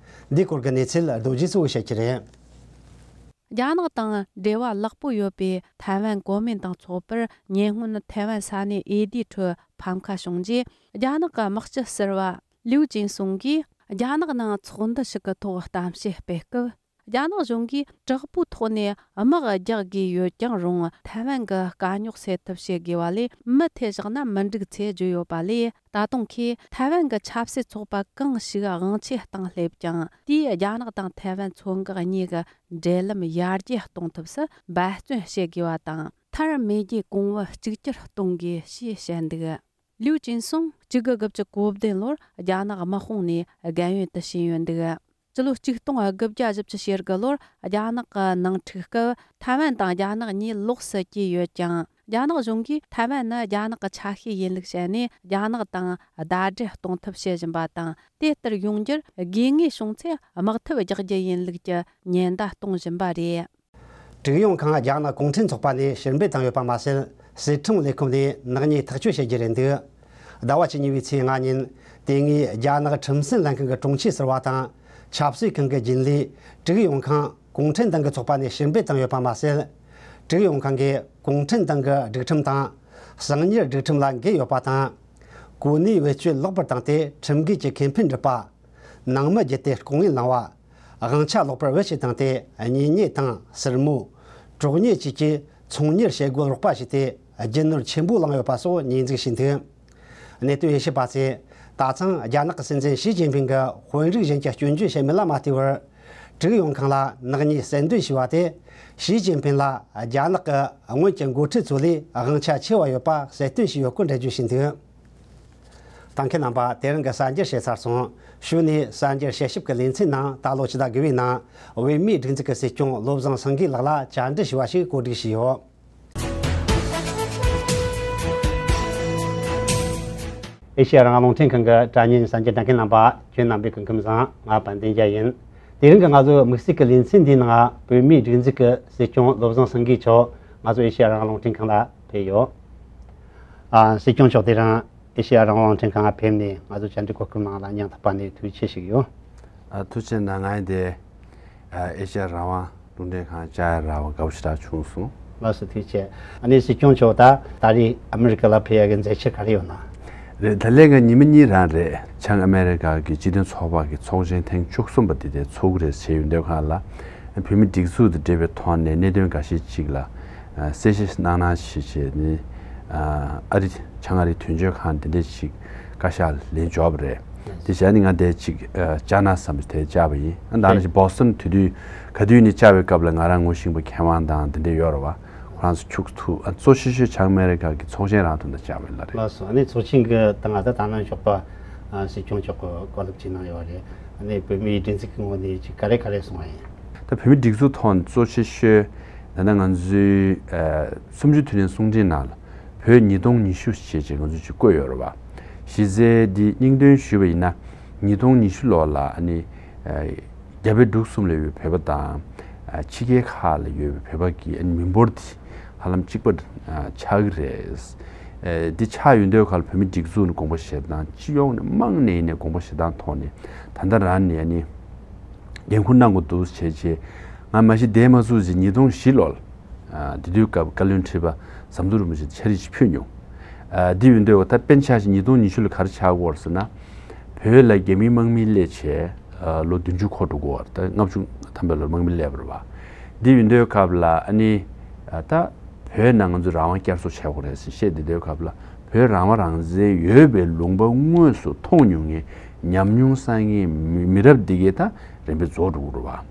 འདིའི་སྐོར་གྱི་གནས་ཚུལ་རྡོ་རྗེ་གཙོ་བོས་བཤད་ཀྱི་རེད། རྒྱ་ནག་དང་འབྲེལ་བ་ལེགས་པོ་ཡོད་པའི་ཐའེ་ཝན་གོ་མིན་ཏང་ཚོགས་པར་ཉེ་སྔོན་ཐའེ་ཝན་ས་གནས་ཨེ་ལྡིའི་ཁྲོད་ཕམ་ཁ་བྱུང་རྗེས། རྒྱ་ནག་གི་དམག་སྤྱི་ཟུར་པ་ལིའུ་ཅིན་སུང་གིས་རྒྱ་ནག་ནང་ཚོགས་འདུ་ཞིག་གི་ཐོག་གཏམ་བཤད་སྤེལ་སྐབས། རྒྱ་ནག་གཞུང་གིས་དྲག་པོའི་ཐོག་ནས་དམག་རྒྱག་དགོས་ཡོད་ཀྱང་རུང་། ཐའེ་ཝན་གྱི་དཀའ་རྙོག་སེལ་ཐབས་བྱེད་དགོས་པ་ལས་མུ་མཐུད་བཞག་ན་མི་འགྲིག་ཚུལ་བརྗོད་ཡོད་པ་ལས། ད་དུང་ཁོས་ཐའེ་ཝན་གྱི་ཆབ་སྲིད་ཚོགས་པ་གང་ཞིག་དབང་ཆའི་སྟེང་སླེབས་ཀྱང་། དེས་རྒྱ་ནག་དང་ཐའེ་ཝན་མཚོ་འགག་གཉིས་ཀྱི་འབྲེལ་ལམ་ཡར་རྒྱས་གཏོང་ཐབས་སུ་འབད་བརྩོན་བྱེད་དགོས་པ་དང་། མཐར་མེས་རྒྱལ་གོང་བུ་གཅིག་གྱུར་གཏོང་དགོས་ཞེས་བཤད་འདུག་ལིའུ་ཅིན་སུང་གཅིག་དགུ་དགུ་བཅུ་གོ་བདུན་ལོར་རྒྱ་ནག་དམག་དཔུང་ནས་རྒན་ཡོལ་དུ་ཕྱིན་ཡོད་འདུག་སྤྱི་ལོ་གཅིག་སྟོང་དགུ་བརྒྱ་བཞི་བཅུ་ཞེ་དགུ་ལོར་རྒྱ་ནག་གི་ནང་འཁྲུག་སྐབས་ཐའེ་ཝན་དང་རྒྱ་ནག་གཉིས་ལོགས་སུ་གྱེས་ཡོད་ཀྱང་། རྒྱ་ནག་གཞུང་གིས་ཐའེ་ཝན་ནི་རྒྱ་ནག་གི་ཆ་ཤས་ཡིན་ལུགས་བཤད་ནས། རྒྱ་ནག་དང་ཟླ་སྒྲིལ་གཏོང་ཐབས་བྱེད་བཞིན་པ་དང་། དེ་ལྟར་ཡོང་རྒྱུར་དགོས་ངེས་བྱུང་ཚེ་དམག་འཐབ་རྒྱག་རྒྱུ་ཡིན་ལུགས་ཀྱི་ཉེན་བརྡ་གཏོང་བཞིན་པ་རེད། ཀྲུའུ་ཡོང་ཁང་རྒྱ་ནག་གུང་ཁྲན་ཚོགས་པ་ནས་ཕྱིར་འབུད་བཏང་ཡོད་པ་མ་ཟད། སྲིད་ཁྲིམས་ལས་ཁུངས་ནས་ནག་ཉེས་ཐག་གཅོད་བྱེད་རྒྱུ་རེད་འདུག་ཟླ་བ་བཅུ་གཉིས་པའི་ཚེས་ལྔ་ཉིན། དེ་སྔའི་རྒྱ་ནག་ཁྲིམས་སྲིད་ལྷན་ཁང་གི་དྲུང་ཆེ་ཟུར་པ་དང་། ཆབ་སྲིད་ཁང་གི་རྒྱུན་ལས་ཀྲུའུ་ཡོང་ཁང་གུང་ཁྲན་ཏང་གི་ཚོགས་པ་ནས་ཕྱིར་འབུད་བཏང་ཡོད་པ་མ་ཟད། ཀྲུའུ་ཡོང་ཁང་གིས་གུང་ཁྲན་ཏང་གི་སྒྲིག་ཁྲིམས་དང་། གསང་ཉུལ་སྒྲིག་ཁྲིམས་ལ་འགལ་ཡོད་པ་དང་། གོ་གནས་བེད་སྤྱོད་ལོག་པར་བཏང་སྟེ་ཁྲིམས་འགལ་གྱི་ཁེ་ཕན་སྒྲུབ་པ། ནང་མི་བརྒྱུད་དེ་ལྐོག་རྔན་བླངས་པ། དབང་ཆ་ལོག་པར་བེད་སྤྱོད་བཏང་སྟེ་གཉེན་ཉེ་དང་སྲིང་མོ། གྲོགས་ཉེ་བཅས་ཀྱི་ཚོང་གཉེར་བྱེད་སྒོ་ལོག་པ་ཞིག་སྟེ་རྒྱུ་ནོར་ཆེན་པོ་བླངས་ཡོད་པ་སོགས་ཉེས་འཛུགས་བྱས་འདུག་གནད་དོན་དབྱེ་ཞིབ་པ་ཚོས་ད་ཐེངས་རྒྱ་ནག་གི་སྲིད་འཛིན་ཞི་ཅིན་ཕིང་གི་དཔོན་རིགས་གཞན་གྱི་སྐྱོན་བརྗོད་བྱེད་མིན་ལ་མ་ལྟོས་པར། ཀྲུའུ་ཡོང་ཁང་ལ་ནག་ཉེས་གསལ་འདོན་བྱས་པ་དེ་ཞི་ཅིན་ཕིང་ལ་རྒྱ་ནག་གི་སྔོན་གྱི་འགོ་ཁྲིད་ཚོ་ལས་དབང་ཆ་ཆེ་བ་ཡོད་པ་གསལ་སྟོན་བྱས་ཡོད་སྐོར་འགྲེལ་བརྗོད་བྱས་འདུག་ལྟ་མཁན་རྣམ་པ། དེ་རིང་གི་གསར་འགྱུར་བཤད་ཚར་སོང་། ཞུ་ནས་གསར་འགྱུར་དཔྱད་ཞིབ་ཀྱི་ལེ་ཚན་ནང་ད་ལོ་ཕྱི་ཟླ་དགུ་པའི་ནང་བོད་མིའི་སྒྲིག་འཛུགས་ཀྱི་སྲིད་སྐྱོང་བློ་བཟང་སེང་གེ་ལགས་ལ་བཅར་འདྲི་ཞུས་པ་ཞིག་གོ་སྒྲིག་བྱས་ཡོད། ཨེ་ཤེ་ཡ་རང་དབང་རླུང་འཕྲིན་ཁང་གི་དྲ་བརྙན་གསར་འགྱུར་ལྟ་མཁན་རྣམ་པ། ཁྱེད་རྣམ་པའི་སྐུ་ཁམས་བཟང་། ང་དཔལ་ལྡན་རྒྱལ་ཡིན། དེ་རིང་གི་ང་ཚོའི་དམིགས་བསལ་གྱི་ལེ་ཚན་འདིའི་ནང་བོད་མིའི་སྒྲིག་འཛུགས་ཀྱི་སྲིད་སྐྱོང་བློ་བཟང་སེང་གེ་མཆོག་ང་ཚོ་ཨེ་ཤེ་ཡ་རང་དབང་རླུང་འཕྲིན་ཁང་ལ་ཕེབས་ཡོད། ཨ། སྲིད་སྐྱོང་མཆོག་དེ་རིང་ཨེ་ཤེ་ཡ་རང་དབང་རླུང་འཕྲིན་ཁང་ལ་ཕེབས་ནས་ང་ཚོ་བཅར་འདྲི་གོ་སྐབས་གནང་བ་ལ་སྙིང་ཐག་པ་ནས་ཐུགས་རྗེ་ཆེ་ཞུ་གི་ཡོད། ཨ། ཐུགས་རྗེ་གནང་། ང་ཡི་དེ་ཨེ་ཤེ་ཡ་རང་དབང་རླུང་འཕྲིན་ཁང་བཅར་རག་པ་དགའ་པོ་ཞེ་དྲག་བྱུང་སོང་། ལགས་སོ། ཐུགས་རྗེ་ཆེ། ཨ་ནི་སྲིད་སྐྱོང་མཆོག་ད་ད་རེས་ཨ་མི་རི་ཀ་ལ་ཕེབས་ཡག་གི་མཛད་འཆར་ག་རེ་ཡོད་ན། རེད། ད་ལན་ག་ཉི་མ་གཉིས་རང་རེད། བྱང་ཨ་མི་རི་ཀ་གི་སྤྱི་མཐུན་ཚོགས་པ་གི་ཚོགས་ཆེན་ཐེངས་བཅུ་གསུམ་པ་དེ་དེ་ཚོགས་ཀྱི་རེད་ཟེར་ཡོང་དུས་སྒང་ལ། བོད་མི་སྒྲིག་འཛུགས་དང་འབྲེལ་བའི་ཐོག་ནས་གནད་དོན་འགའ་ཤས་ཅིག་ལ་ཨ་གསལ་བཤད་གནང་གནང་ཞེས་བྱས་ནས་ཨ་ཨ་རི་བྱང་ཨ་རིའི་དོན་གཅོད་ཁང་དེ་འདྲས་ཅིག་བཀའ་ཤག་ལན་འབྱོར་བ་རེད། དེ་བྱས་ནས་ང་དེ་ཅིག་ཨ་བཅར་ན་བསམ་པའི་དེ་བཅར་བ་ཡིན། ཨ་ད་ནི་ཅིག་བོ་སི་ཊོན་དེ་དུས་ག་དུས་ནས་བཅར་བའི་སྐབས་ལ་ང་རང་ངོ་ཤེས་པ་མཁས་དབང་དང་དེ་འདྲས་ཡོད་རེད་བ། ཁོ་རང་ཚོ་ཁྱུག་ཐུག་ཨ་གཙོ་ཆེ་ཤོས་བྱང་ཨ་མེ་རི་ཀ་གི་ཚོགས་ཆེན་རང་དུ་ད་བཅར་བ་ཡིན་ལ་རེད། ལགས་སོ། ཨ་ནི་ཚོགས་ཆེན་གྱི་སྟེང་ང་ད་ད་ནང་ཞོགས་པ་ཨ་སྲིད་སྐྱོང་མཆོག་གིས་བཀའ་སློབ་ཅིག་གནང་ཡོད་རེད། ཨ་ནི་བོད་མིའི་སྒྲིག་འཛུགས་ཀྱི་ངོས་ནས་ཅིག་ག་རེ་ག་རེ་གསུངས་པ་ཡིན། ད་བོད་མིའི་སྒྲིག་འཛུགས་ཐོག་ནས་གཙོ་ཆེ་ཤོས་ད་ལྟ་ང་ཚོའི་ཨ་གསུམ་བཅུ་དུས་དྲན་གསུང་འཕྲིན་ནང་ལ་བོད་ཉིས་སྟོང་ཉི་ཤུ་ཞེས་བྱས་ང་ཚོས་ཅིག་བཀོད་ཡོད་རེད་བ། གཞི་རྩའི་འདི་སྙིང་དོན་ཞུས་པ་ཡིན་ན། ཉིས་སྟོང་ཉི་ཤུ་ལོ་ལ་ཨ་ནི་ཨ་རྒྱ་བལ་འབྲུག་གསུམ་ལ་ཡོད་པའི་བོད་པ་དང་ཨ་ཕྱི་རྒྱལ་ཁག་ལ་ཡོད་པའི་བོད་པ་གི་ཨ་ནི་མི་འབོར་དེ་ཧ་ལམ་གཅིག་པ་ཨ་ཆགས་ཀྱི་རེད། ཨ་འདི་ཆགས་ཡོང་དུས་ཁ་ལ་བོད་མི་སྒྲིག་འཛུགས་ནས་དགོངས་པ་བཞེས་སྟངས་སྤྱི་ཡོངས་ནས་དམངས་ནས་ཡིན་ནའི་དགོངས་པ་བཞེས་སྟངས་ཐོག་ནས་ད་ལྟ་རང་ནས་ཨ་ནི་འགན་འཁུར་གནང་དགོས་འདུག་བྱས་རྗེས་ང་མ་གཞི་འདས་མ་ཚུགས་རྗེས་ཉིས་སྟོང་བཞི་ལོར་ཨ་དེ་དུས་སྐབས་བཀའ་བློན་ཁྲི་པ་ཟམ་གདོང་རིན་པོ་ཆེ་ཕྱག་བྲིས་ཤིག་ཕུལ་མྱོང་། ཨ་འདི་ཡོད་འདོད་ད་དཔེར་ན་ཆ་བཞག་ཉིས་སྟོང་ཉི་ཤུ་ལ་ག་རེ་ཆགས་ཀྱི་ཡོད་རེད་ཟེར་ན། བོད་ལ་རྒྱ་མིའི་དམག་མི་སླེབས་བྱས་ཨ་ལོ་བདུན་ཅུ་འཁོར་འགྲོ་གི་ཡོད་རེད། ད་ལྔ་བཅུ་ཐམ་པའི་ལོར་དམག་མི་སླེབས་པ་རེད་བ། འདི་ཡོད་འདོད་སྐབས་ལ་ཨ་ནི་ཨ་ད་བོད་ནང་ང་ཚོས་རང་དབང་བསྐྱར་གསོ་བྱེད་དགོས་རེད་ཟེར་བཤད་བསྡད་དུས་སྐབས་ལ་བོད་རང་དབང་རང་བཙན་ཡོད་པའི་ལུང་པ་དངོས་སུ་མཐོང་མྱོང་མཁན་ཉམས་མྱོང་བསགས་མཁན་མི་མི་རབས་འདི་གས་ད་རིམ་པས་རྫོགས་འགྲོ་གི་རེད་བ།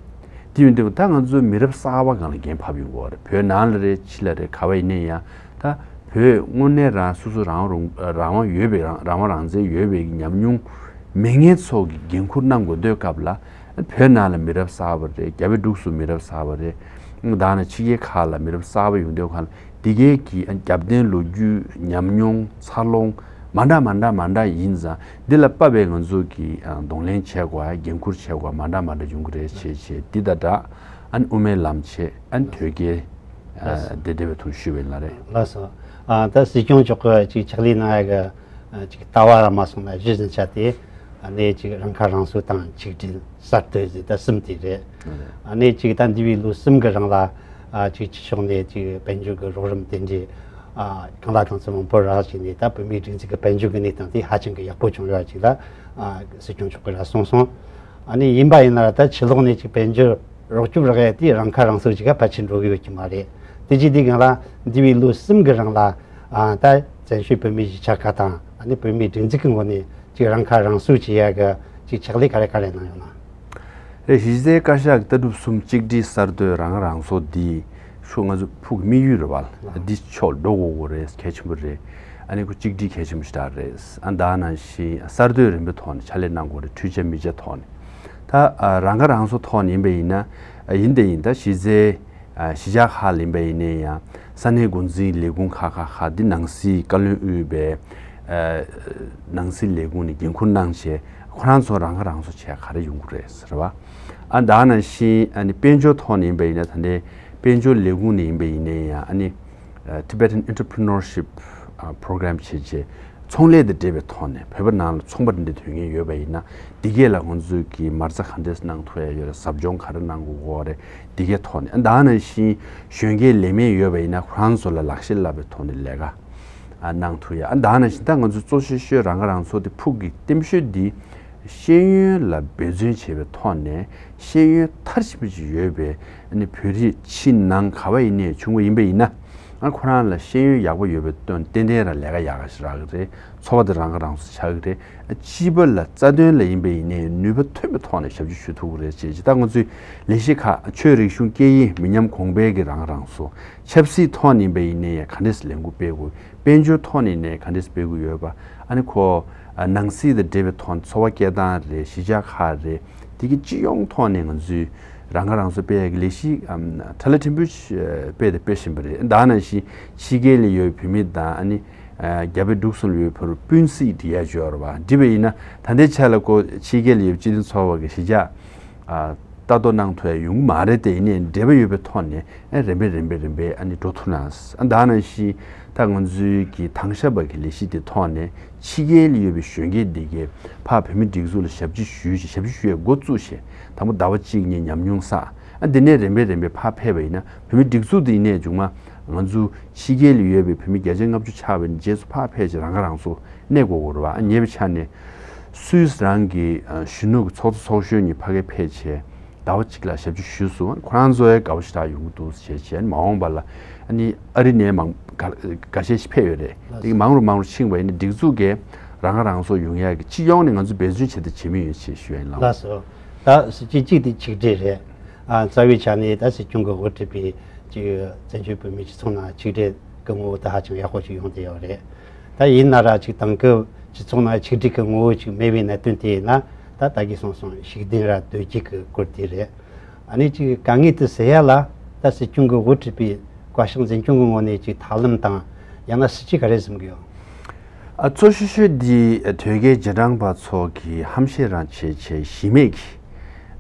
དེ་ཡོད་འདོད་ད་ང་ཚོ་མི་རབས་གསར་པ་སྒང་ལ་འགན་ཕབ་ཡོང་གི་ཡོད་རེད། བོད་ནང་ལ་རེད་ཕྱི་ལ་རེད་ག་བ་ཡིན་ན་ཡང་ད་བོད་དངོས་གནས་རང་སོ་སོ་རང་དབང་རང་རང་དབང་ཡོད་པའི་རང་རང་དབང་རང་བཙན་ཡོད་པའི་ཉམས་མྱོང་མེད་མཁན་ཚོ་གི་འགན་འཁུར་གནང་དགོས་འདོད་སྐབས་ལ། བོད་ནང་ལ་མི་རབས་གསར་པ་རེད། རྒྱ་བལ་འབྲུག་གསུམ་མི་རབས་གསར་པ་རེད། ད་ནི་ཕྱི་རྒྱལ་ཁག་ལ་མི་རབས་གསར་པ་ཡོང་དུས་ཁ་ལ་འདི་གས་ཀྱི་རྒྱབ་རྟེན་ལོ་རྒྱུས་ཉམས་མྱོང་འཚར་ལོངས་མ་འདྲ་མ་འདྲ་མ་འདྲ་ཡིན་ཙང་འདི་ལ་དཔག་པའི་ང་ཚོ་གི་གདོང་ལེན་བྱེད་དགོས་འགན་འཁུར་བྱེད་དགོས་མ་འདྲ་མ་འདྲ་ཡོང་གི་རེད་བྱས་བྱས་འདི་དང་སྦྲགས་ཨ་ནི་དབུ་མའི་ལམ་བྱས་ཨ་ནི་དོལ་རྒྱལ་ལགས་སོ། དེ་འབྲེལ་བའི་ཐོག་ཞུས་པ་ཡིན་ལ་རེད། ལགས་སོ། ཨ་ད་སྲིད་སྐྱོང་མཆོག་གིས་ཅིག་ཕྱག་ལས་གནང་ཡ་གི་ཨ་ཅིག་ལྟ་བ་ར་མ་སོང་ན་གཞི་འཛིན་བྱ་སྟེ། ཨ་ནི་ཅིག་རང་ཁ་རང་གསོ་དང་ཆིག་སྒྲིལ་གསར་གཏོད་ཟེར་ད་གསུམ་དེ་རེད། ཨ་ནི་ཅིག་ད་འདས་པའི་ལོ་གསུམ་གི་རིང་ལ་ཨ་ཅིག་ཕྱི་ཕྱོགས་ནས་ཅིག་དཔལ་འབྱོར་གི་རོགས་རམ་དེ་འདྲའི་ཨ་གང་ལ་གང་འཚམ་མང་པོ་རག་བྱས་ནས་ད་བོད་མིའི་སྒྲིག་འཛུགས་ཀྱི་དཔལ་འབྱོར་གི་གནས་སྟངས་དེ་ཧ་ཅང་གི་ཡག་པོ་བྱུང་ཡོད་ཅིག་ལ་ཨ་སྲིད་སྐྱོང་མཆོག་གིས་ར་གསུངས་སོང་། ཨ་ནི་ཡིན་པ་ཡིན་ན་ར་ད་ཕྱི་ལོགས་ནས་ཅིག་དཔལ་འབྱོར་རོགས་སྐྱོབ་རག་ཡ་དེ་རང་ཁ་རང་གསོ་ཅིག་ག་ཕལ་ཆེར་འགྲོ་གི་ཡོད་ཀྱི་མ་རེད། དེ་ཅི་དེ་གང་ལ་འདས་པའི་ལོ་གསུམ་གི་རིང་ལ་ཨ་ད་བཙན་བྱོལ་བོད་མིའི་གཞིས་ཆགས་ཁག་དང་ཨ་ནི་བོད་མིའི་སྒྲིག་འཛུགས་ཀྱི་ངོས་ནས་ཅིག་རང་ཁ་རང་གསོ་བྱེད་ཡ་གི་ཅིག་ཕྱག་ལས་ག་རེ་ག་རེ་གནང་ཡོད་ན། རེད། གཞི་རྩའི་བཀའ་ཤག་གི་ལྟ་གྲུབ་གསུམ་གཅིག་སྒྲིལ་གསར་གཏོད་རང་ཁ་རང་གསོ་འདི་ཤོག་ང་ཚོ་ཕུགས་དམིགས་ཡུལ་རེད་བ། འདི་ཕྱོགས་འགྲོ་དགོས་དགོས་རེད། གལ་ཆེན་པོ་རེད། ཨ་ནི་ཁོ་གཅིག་སྒྲིལ་གལ་ཆེན་པོ་ཞིག་རེད། ཨ་ད་ནང་བཞིན་གསར་གཏོད་རིམ་པའི་ཐོག་ནས་ཕྱག་ལས་གནང་དགོས་རེད། འཕྲུལ་ཆས་མི་ཆ་ཐོག་ནས། ད་ཨ་རང་ཁ་རང་གསོ་ཐོག་ནས་ཡིན་པ་ཡིན་ན་ཨ་ཡིན་དེ་ཡིན་ད་གཞི་རྩའི་ཨ་གཞིས་ཆགས་ཁག་ལ་ཡིན་པ་ཡིན་ནའི་ཡང་ས་གནས་འགོ་འཛིན་ལས་ཁུངས་ཁག་ཁག་ཁག་འདི་ནང་སྲིད་བཀའ་བློན་དབུས་པའི་ཨ་ནང་སྲིད་ལས་ཁུངས་ནས་འགན་འཁུར་གནང་བྱས་ཁོ་རང་ཚོ་རང་ཁ་རང་གསོ་བྱས་ག་རེ་ཡོང་གི་རེད་ཟེར་བ། ཨ་ད་ནང་བཞིན་ཨ་ནི་དཔལ་འབྱོར་ཐོག་ནས་ཡིན་པ་ཡིན་ན་ད་ལྟའི་དཔལ་འབྱོར་ལས་ཁུངས་ནས་ཡིན་པ་ཡིན་ནའི་ཡང་ཨ་ནི་Tibetan Entrepreneurship Program བྱས་རྗེས་ཚོང་ལས་དང་འབྲེལ་བའི་ཐོག་ནས་བོད་པ་ནང་ལ་ཚོང་པ་འདི་འདྲ་དོན་གཉེར་ཡོད་པ་ཡིན་ན་འདི་གས་ལ་ང་ཚོས་ཀྱི་མ་རྩ་ག་འདྲས་གནང་ཐུབ་ཡ་ཡོད་རེད། ཟབ་སྦྱོང་ག་རེ་གནང་དགོས་རེད། འདི་གས་ཐོག་ནས་ད་ནང་བཞིན་གཞོན་སྐྱེས་ལས་མེད་ཡོད་པ་ཡིན་ན་ཁོ་རང་ཚོ་ལ་ལག་ཤེས་བསླབ་པའི་ཐོག་ནས་ལས་ཀ་གནང་ཐུབ་ཡ། ད་ནང་བཞིན་ད་ང་ཚོ་གཙོ་ཆེ་ཤོས་རང་ཁ་རང་གསོ་དེ་ཕུགས་ཀྱི་རྟེན་གཞི་འདི་ཤེས་ཡོན་ལ་འབད་བརྩོན་བྱེད་པའི་ཐོག་ནས་ཤེས་ཡོན་མཐར་ཕྱིན་པ་ཅིག་ཡོད་པའི་ཨ་ནི་བོད་རིགས་ཕྱི་ནང་ག་བ་ཡིན་ནའི་བྱུང་བ་ཡིན་པ་ཡིན་ན་ཨ་ཁོ་རང་ལ་ཤེས་ཡོན་ཡག་པོ་ཡོད་པའི་དོན་ཏན་ཏན་རང་ལས་ཀ་ཡག་ག་ཞིག་རག་གི་རེད། འཚོ་བ་དེ་རང་ཁ་རང་གསོ་ཆགས་ཀྱི་རེད། ཨ་སྤྱི་པ་ལ་རྩ་དོན་ལ་ཡིན་པ་ཡིན་ནའི་ནུས་པ་ཐོན་པའི་ཐོག་ནས་ཞབས་ཕྱི་ཞུ་ཐུབ་ཀྱི་རེད་ཅེས་ད་ང་ཚོའི་ལས་གཞི་ཁག་ཆོས་རིག་གཞུང་སྐད་ཡིག་མི་ཉམས་གོང་འཕེལ་གྱི་རང་ཁ་རང་གསོ། ཆབ་སྲིད་ཐོག་ནས་ཡིན་པ་ཡིན་ནའི་ག་འདྲས་ལས་འགུལ་སྤེལ་དགོས། དཔལ་འབྱོར་ཐོག་ནས་ནས་ག་འདྲས་སྤེལ་དགོས་ཡོད་པ། ཨ་ནི་ཁོ་ཨ་ནང་སྲིད་དང་འབྲེལ་བའི་ཐོག་ནས་འཚོ་བ་སྐྱེལ་སྟངས་རེད། གཞིས་ཆགས་ཁག་རེད། དེ་གི་སྤྱི་ཡོངས་ཐོག་ནས་ང་ཚོས་རང་ཁ་རང་གསོ་སྤེལ་ཡག་གི་ལས་གཞི་ཨམ་ཁྲ་ལ་ཕྲན་བུ་ཞིག་སྤེལ་དང་སྤེལ་བཞིན་པ་རེད། ད་ནང་བཞིན་ཕྱི་རྒྱལ་ལ་ཡོད་བོད་མི་དང་ཨ་ནི་ཨ་རྒྱ་བལ་འབྲུག་གསུམ་ལ་ཡོད་བོད་རིགས་སྤུན་སྲིད་འབྲི་ཡ་ཅིག་ཡོད་རེད་བ། འབྲི་བ་ཡིན་ན་ད་ལྟའི་ཆ་ལ་ཁོ་ཕྱི་རྒྱལ་ལ་ཡོད་སྤྱི་མཐུན་ཚོགས་པ་གི་གཞིས་ཆགས་ཨ་ལྟ་རྟོག་གནང་ཐུབ་ཡ་ཡོང་གི་མ་རེད་དེ། ཡིན་ནའི་འབྲེལ་བ་ཡོད་པའི་ཐོག་ནས་ཨ་རིམ་པས་རིམ་པས་རིམ་པས་ཨ་ནི་འགྲོ་ཐུབ་ན། ཨ་ད་ནང་བཞིན་ད་ང་ཚོའི་གི་དྭང་ཞབས་པ་གི་ལས་གཞི་དེ་ཐོག་ནས་ཕྱི་རྒྱལ་ལ་ཡོད་པའི་གཞོན་སྐྱེས་འདི་གས་ཕར་བོད་མི་སྒྲིག་འཛུགས་ལ་ཞབས་ཕྱི་ཞུས་ཤིག་ཞབས་ཕྱི་ཞུ་ཡའི་འགོ་བཙུགས་ཤིག་དང་པོ་ཟླ་བ་གཅིག་གཉིས་ཉམས་མྱོང་བསགས། ཨ་འདི་ནས་རིམ་པས་རིམ་པས་ཕར་ཕེབས་པ་ཡིན་ན་བོད་མི་སྒྲིག་འཛུགས་འདི་ཡིན་ནའི་མཇུག་མ་ང་ཚོ་ཕྱི་རྒྱལ་ལ་ཡོད་པའི་བོད་མི་བརྒྱ་ཆ་ལྔ་བཅུ་ཆགས་པའི་རྗེས་སུ་ཕར་ཕེབས་བྱས་རང་ཁ་རང་གསོ་གནས་དགོས་ཀྱི་རེད་བ། ཨ་ཉེ་བའི་ཆ་ནས་སུད་སི་རང་གི་ཨ་གཞོན་ནུ་གི་ཚོགས་གཙོ་ཚོགས་གཞོན་གཉིས་ཕ་གིར་ཕེབས་བྱས། ཟླ་བ་གཅིག་ལ་ཞབས་ཕྱི་ཞུས་སོང་། ཁོ་རང་ཚོ་ཡང་དགའ་པོ་ཞེ་དྲག་ཡོང་གི་འདུག་ཞེས་བྱས། མ་འོངས་པ་ལ་ཨ་ནི་ཨ་རི་ནས་མང་འགའ་འགའ་ཤས་ཤིག་ཕེབས་ཡོད་རེད། དེ་གི་མང་རུ་མང་རུ་ཕྱིན་པ་ཡིན་ན་སྒྲིག་འཛུགས་ཀྱིས་རང་ཁ་རང་གསོ་ཡོང་ཡག་གི་སྤྱི་ཡོངས་ནས་ང་ཚོ་འབད་བརྩོན་བྱེད་དང་བྱེད་མུས་ཡིན་ཞེས་ཞུ་ཡ་ཡིན། ལགས་ལགས་སོ། ད་སྲིད་ཇུས་གཅིག་དེ་ཆིག་སྒྲིལ་རེད། ཨ། རྩ་བའི་ཆ་ནས་ད་སྲིད་སྐྱོང་གི་དབུ་ཁྲིད་པའི་ཅིག་བཙན་བྱོལ་བོད་མིའི་སྤྱི་ཚོགས་ནང་ཆིག་སྒྲིལ་གྱི་ངོ་བོ་དེ་ཧ་ཅང་ཡག་པོ་ཞིག་ཡོང་བསྡད་ཡོད་རེད། ད་ཡིན་ན་ར་ཅིག་དེང་སྐབས་སྤྱི་ཚོགས་ནང་ཆིག་སྒྲིལ་གྱི་ངོ་བོ་ཅིག་མེད་པའི་གནད་དོན་དེ་ཡིན་ན། ད་ད་གིན་གསུངས་སོང་། ཤུགས་ལྡན་ར་དོལ་རྒྱུགས་ཀྱི་སྐོར་དེ་རེད། ཨ་ནི་ཅིག་དཀའ་ངལ་དེ་སེལ་ཡ་ལ་ད་སྲིད་སྐྱོང་གི་དབུ་ཁྲིད་པའི་བཀའ་ཤག་འཛིན་སྐྱོང་གི་ངོས་ནས་ཅིག་ཐབས་ལམ་དང་ཡང་ན་སྲིད་ཇུས་ག་རེ་བཟུང་གི་ཡོད། ཨ། གཙོ་ཤོས་ཤོས་འདི་དོལ་རྒྱལ་རྗེས་འབྲང་པ་ཚོ་གི་ཧམ་བཤད་རང་བྱས་བྱས་གཞི་མེད་ཀྱི་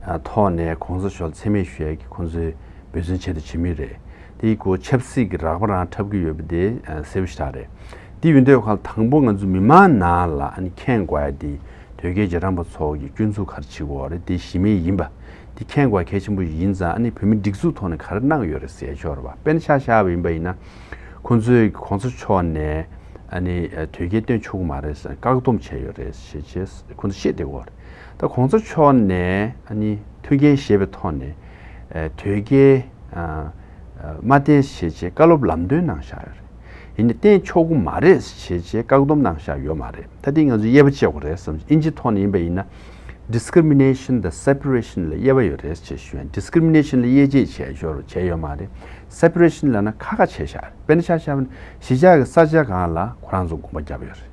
ཨ་ཐོག་ནས་གོང་ས་མཆོག་མཚན་སྨད་ཞུ་ཡ་གི་ཁོང་ཚོས་འབད་བརྩོན་བྱས་དང་བྱེད་མུས་རེད། དེའི་སྐོར་ཆབ་སྲིད་ཀྱི་རགས་པ་རང་འཁྲབ་ཀྱི་ཡོད་པ་དེ་ཨ་གསལ་པོ་ཞེ་དྲག་རེད། དེ་ཡིན་དུས་ཁ་དང་པོ་ང་ཚོ་མི་མང་ནང་ལ་ཨ་ནི་མཁྱེན་དགོས་ཡ་དེ་དོལ་རྒྱལ་རྗེས་འབྲང་པ་ཚོ་གི་སྐྱོན་འཛུགས་ག་རེ་བྱེད་དགོས་རེད། དེ་གཞི་མེད་ཡིན་པ་དེ་མཁྱེན་དགོས་གལ་ཆེན་པོ་ཡིན་ཙང་། ཨ་ནི་བོད་མི་སྒྲིག་འཛུགས་ཐོག་ནས་ག་རེ་གནང་ཡོད་རེད་ཟེར་ཆོག་རེད་པ། དཔེར་ན་ཆ་བཞག་པ་ཡིན་པ་ཡིན་ན། ཁོང་ཚོས་གོང་ས་མཆོག་ནས་ཨ་ནི་དོལ་རྒྱལ་བཏོན་ཆོག་གི་མ་རེད་ཟེར་བཀག་སྡོམ་བྱས་ཡོད་རེད་ཞེས་བྱས་ཁོང་ཚོས་བཤད་བསྡད་ཡོད་རེད། ད་གོང་ས་མཆོག་ནས་ཨ་ནི་མཐུན་རྐྱེན་བཞེས་པའི་ཐོག་ནས་དོལ་རྒྱལ་མ་བསྟེན་ཞེས་བྱས་བཀའ་སློབ་ལམ་སྟོན་གནང་བཞག་ཡོད་རེད། ཡིན་ནའི་བསྟེན་ཆོག་གི་མ་རེད་ཞེས་བྱས་བཀག་སྡོམ་གནང་བཞག་ཡོད་མ་རེད། ད་དེ་ང་ཚོས་དབྱེ་བ་ཕྱེ་དགོས་རེད་བསམ། ཨིན་ཇི་ཐོག་ནས་ཡིན་པ་ཡིན་ན། discrimination དང་separation ལ་དབྱེ་བ་ཡོད་རེད་ཅེས་ཞུ་ཡ། discrimination ལ་དབྱེ་འབྱེད་བྱས་ཡོད་རེད། བྱས་ཡོད་མ་རེད། separation ལབ་ན་ཁ་ཁ་བྱས་བཞག་རེད། དཔེར་ན་ཆ་བཞག་པ་ན་གཞིས་ཆགས་ཀྱི་ས་ཆ་སྒང་ལ་ཁོ་རང་ཚོ་དགོན་པ་བརྒྱབ་ཡོད་རེད།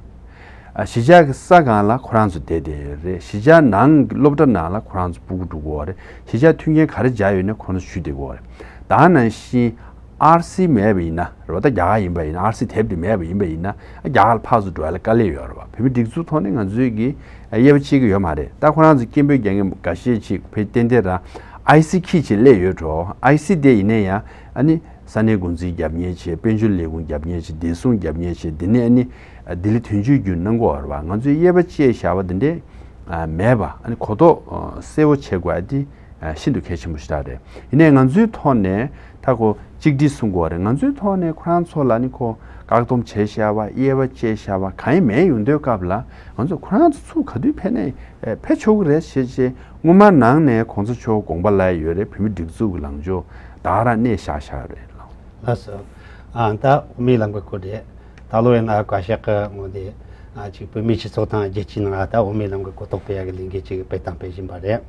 ཨ། གཞིས་ཆགས་ཀྱི་ས་སྒང་ལ་ཁོ་རང་ཚོ་བསྡད་བསྡད་ཡོད་རེད། གཞིས་ཆགས་ནང་གི་སློབ་གྲྭ་ནང་ལ་ཁོ་རང་ཚོ་སྤུ་གུ་འགྲོ་གི་ཡོད་རེད། གཞིས་ཆགས་མཐུན་རྐྱེན་ག་རེ་སྦྱར་ཡོད་ན་ཁོ་རང་ཚོ་ཞུགས་བསྡད་ཀྱི་ཡོད་རེད། ད་ནང་བཞིན་ཨར་སི་མེད་པ་ཡིན་ན་རེད་པ། ད་རྒྱ་གར་ཡིན་པ་ཡིན་ན། ཨར་སི་དེབ་དེ་མེད་པ་ཡིན་པ་ཡིན་ན། ཨ། རྒྱ་གར་ལ་ཕར་ཚུར་འགྲོ་ཡ་ལ་དཀའ་ལས་ཡོད་རེད་པ། བོད་མི་སྒྲིག་འཛུགས་ཐོག་ནས་ང་ཚོས་ཀྱི་དབྱེ་བ་ཕྱེ་གི་ཡོད་མ་རེད། ད་ཁོ་རང་ཚོ་སྐད་འབོད་རྒྱག་མཁན་འགའ་ཤས་ཅིག་ཕེབས་ཏན་ཏན་རང་ཨའི་སི་འཁྱེར་བྱས་སླེབས་ཡོད་འགྲོ། ཨའི་སི་དེ་ཡིན་ན་ཡང་ཨ་ནི་ས་གནས་འགོ་འཛིན་རྒྱབ་གཉེར་བྱས། དཔལ་འབྱོར་ལས་ཁུངས་རྒྱབ་གཉེར་བྱས། བདེ་སྲུང་རྒྱབ་གཉེར་བྱས། དེ་ནས་ཨ་ནི་ལྡི་ལི་དོན་གཅོད་བརྒྱུད་གནང་གི་ཡོད་རེད་པ། ང་ཚོས་དབྱེ་བ་ཕྱེ་བཞག་པ་དེ་འདྲས་མེད་པ། ཨ་ནི་གོ་རྟོགས་གསལ་བོ་བྱེད་དགོས་ཡ་དེ་ཤིན་ཏུ་གལ་ཆེན་པོ་ཞིག་རེད། ཡིན་ནའི་ང་ཚོའི་ཐོག་ནས་ད་ཁོ་གཅིག་སྒྲིལ་གསུང་གི་ཡོད་རེད། ང་ཚོའི་ཐོག་ནས་ཁོ་རང་ཚོ་ལ་ནི་ཁོ་བཀག་སྡོམ་བྱས་བཞག་པ། དབྱེ་བ་ཕྱེ་བཞག་པ་གང་ཡང་མེད། ཡོང་དུས་སྐབས་ལ་ང་ཚོ་ཁོ་རང་ཚོ་ཚུར་ག་དུས་ཕེབས་ནའི་ཕེབས་ཆོག་གི་རེད་ཞེས་བྱས། སྔོན་མ་ནང་ནས་གོང་ས་མཆོག་དགོངས་པ་ལ་ཡོད་རེད། བོད་མི་སྒྲིག་འཛུགས་ཀྱི་ལངས་ཕྱོགས་ད་ག་རང་གནས་བཞག་བཞག་རེད། ལགས་སོ། ཨ། ད་དབུ་མའི་ལམ་གྱི་སྐོར་རེད། ད་ལོ་ཡིན་ན་བཀའ་ཤག་གི་ངོས་ནས་ཨ་ཅིག་བོད་མིའི་སྤྱི་ཚོགས་དང་རྒྱལ་སྤྱིའི་ནང་ད་དབུ་མའི་ལམ་གྱི་གོ་རྟོགས་སྤེལ་ཡག་གི་ལས་འགུལ་ཅིག་སྤེལ་དང་སྤེལ་བཞིན་པ་རེད།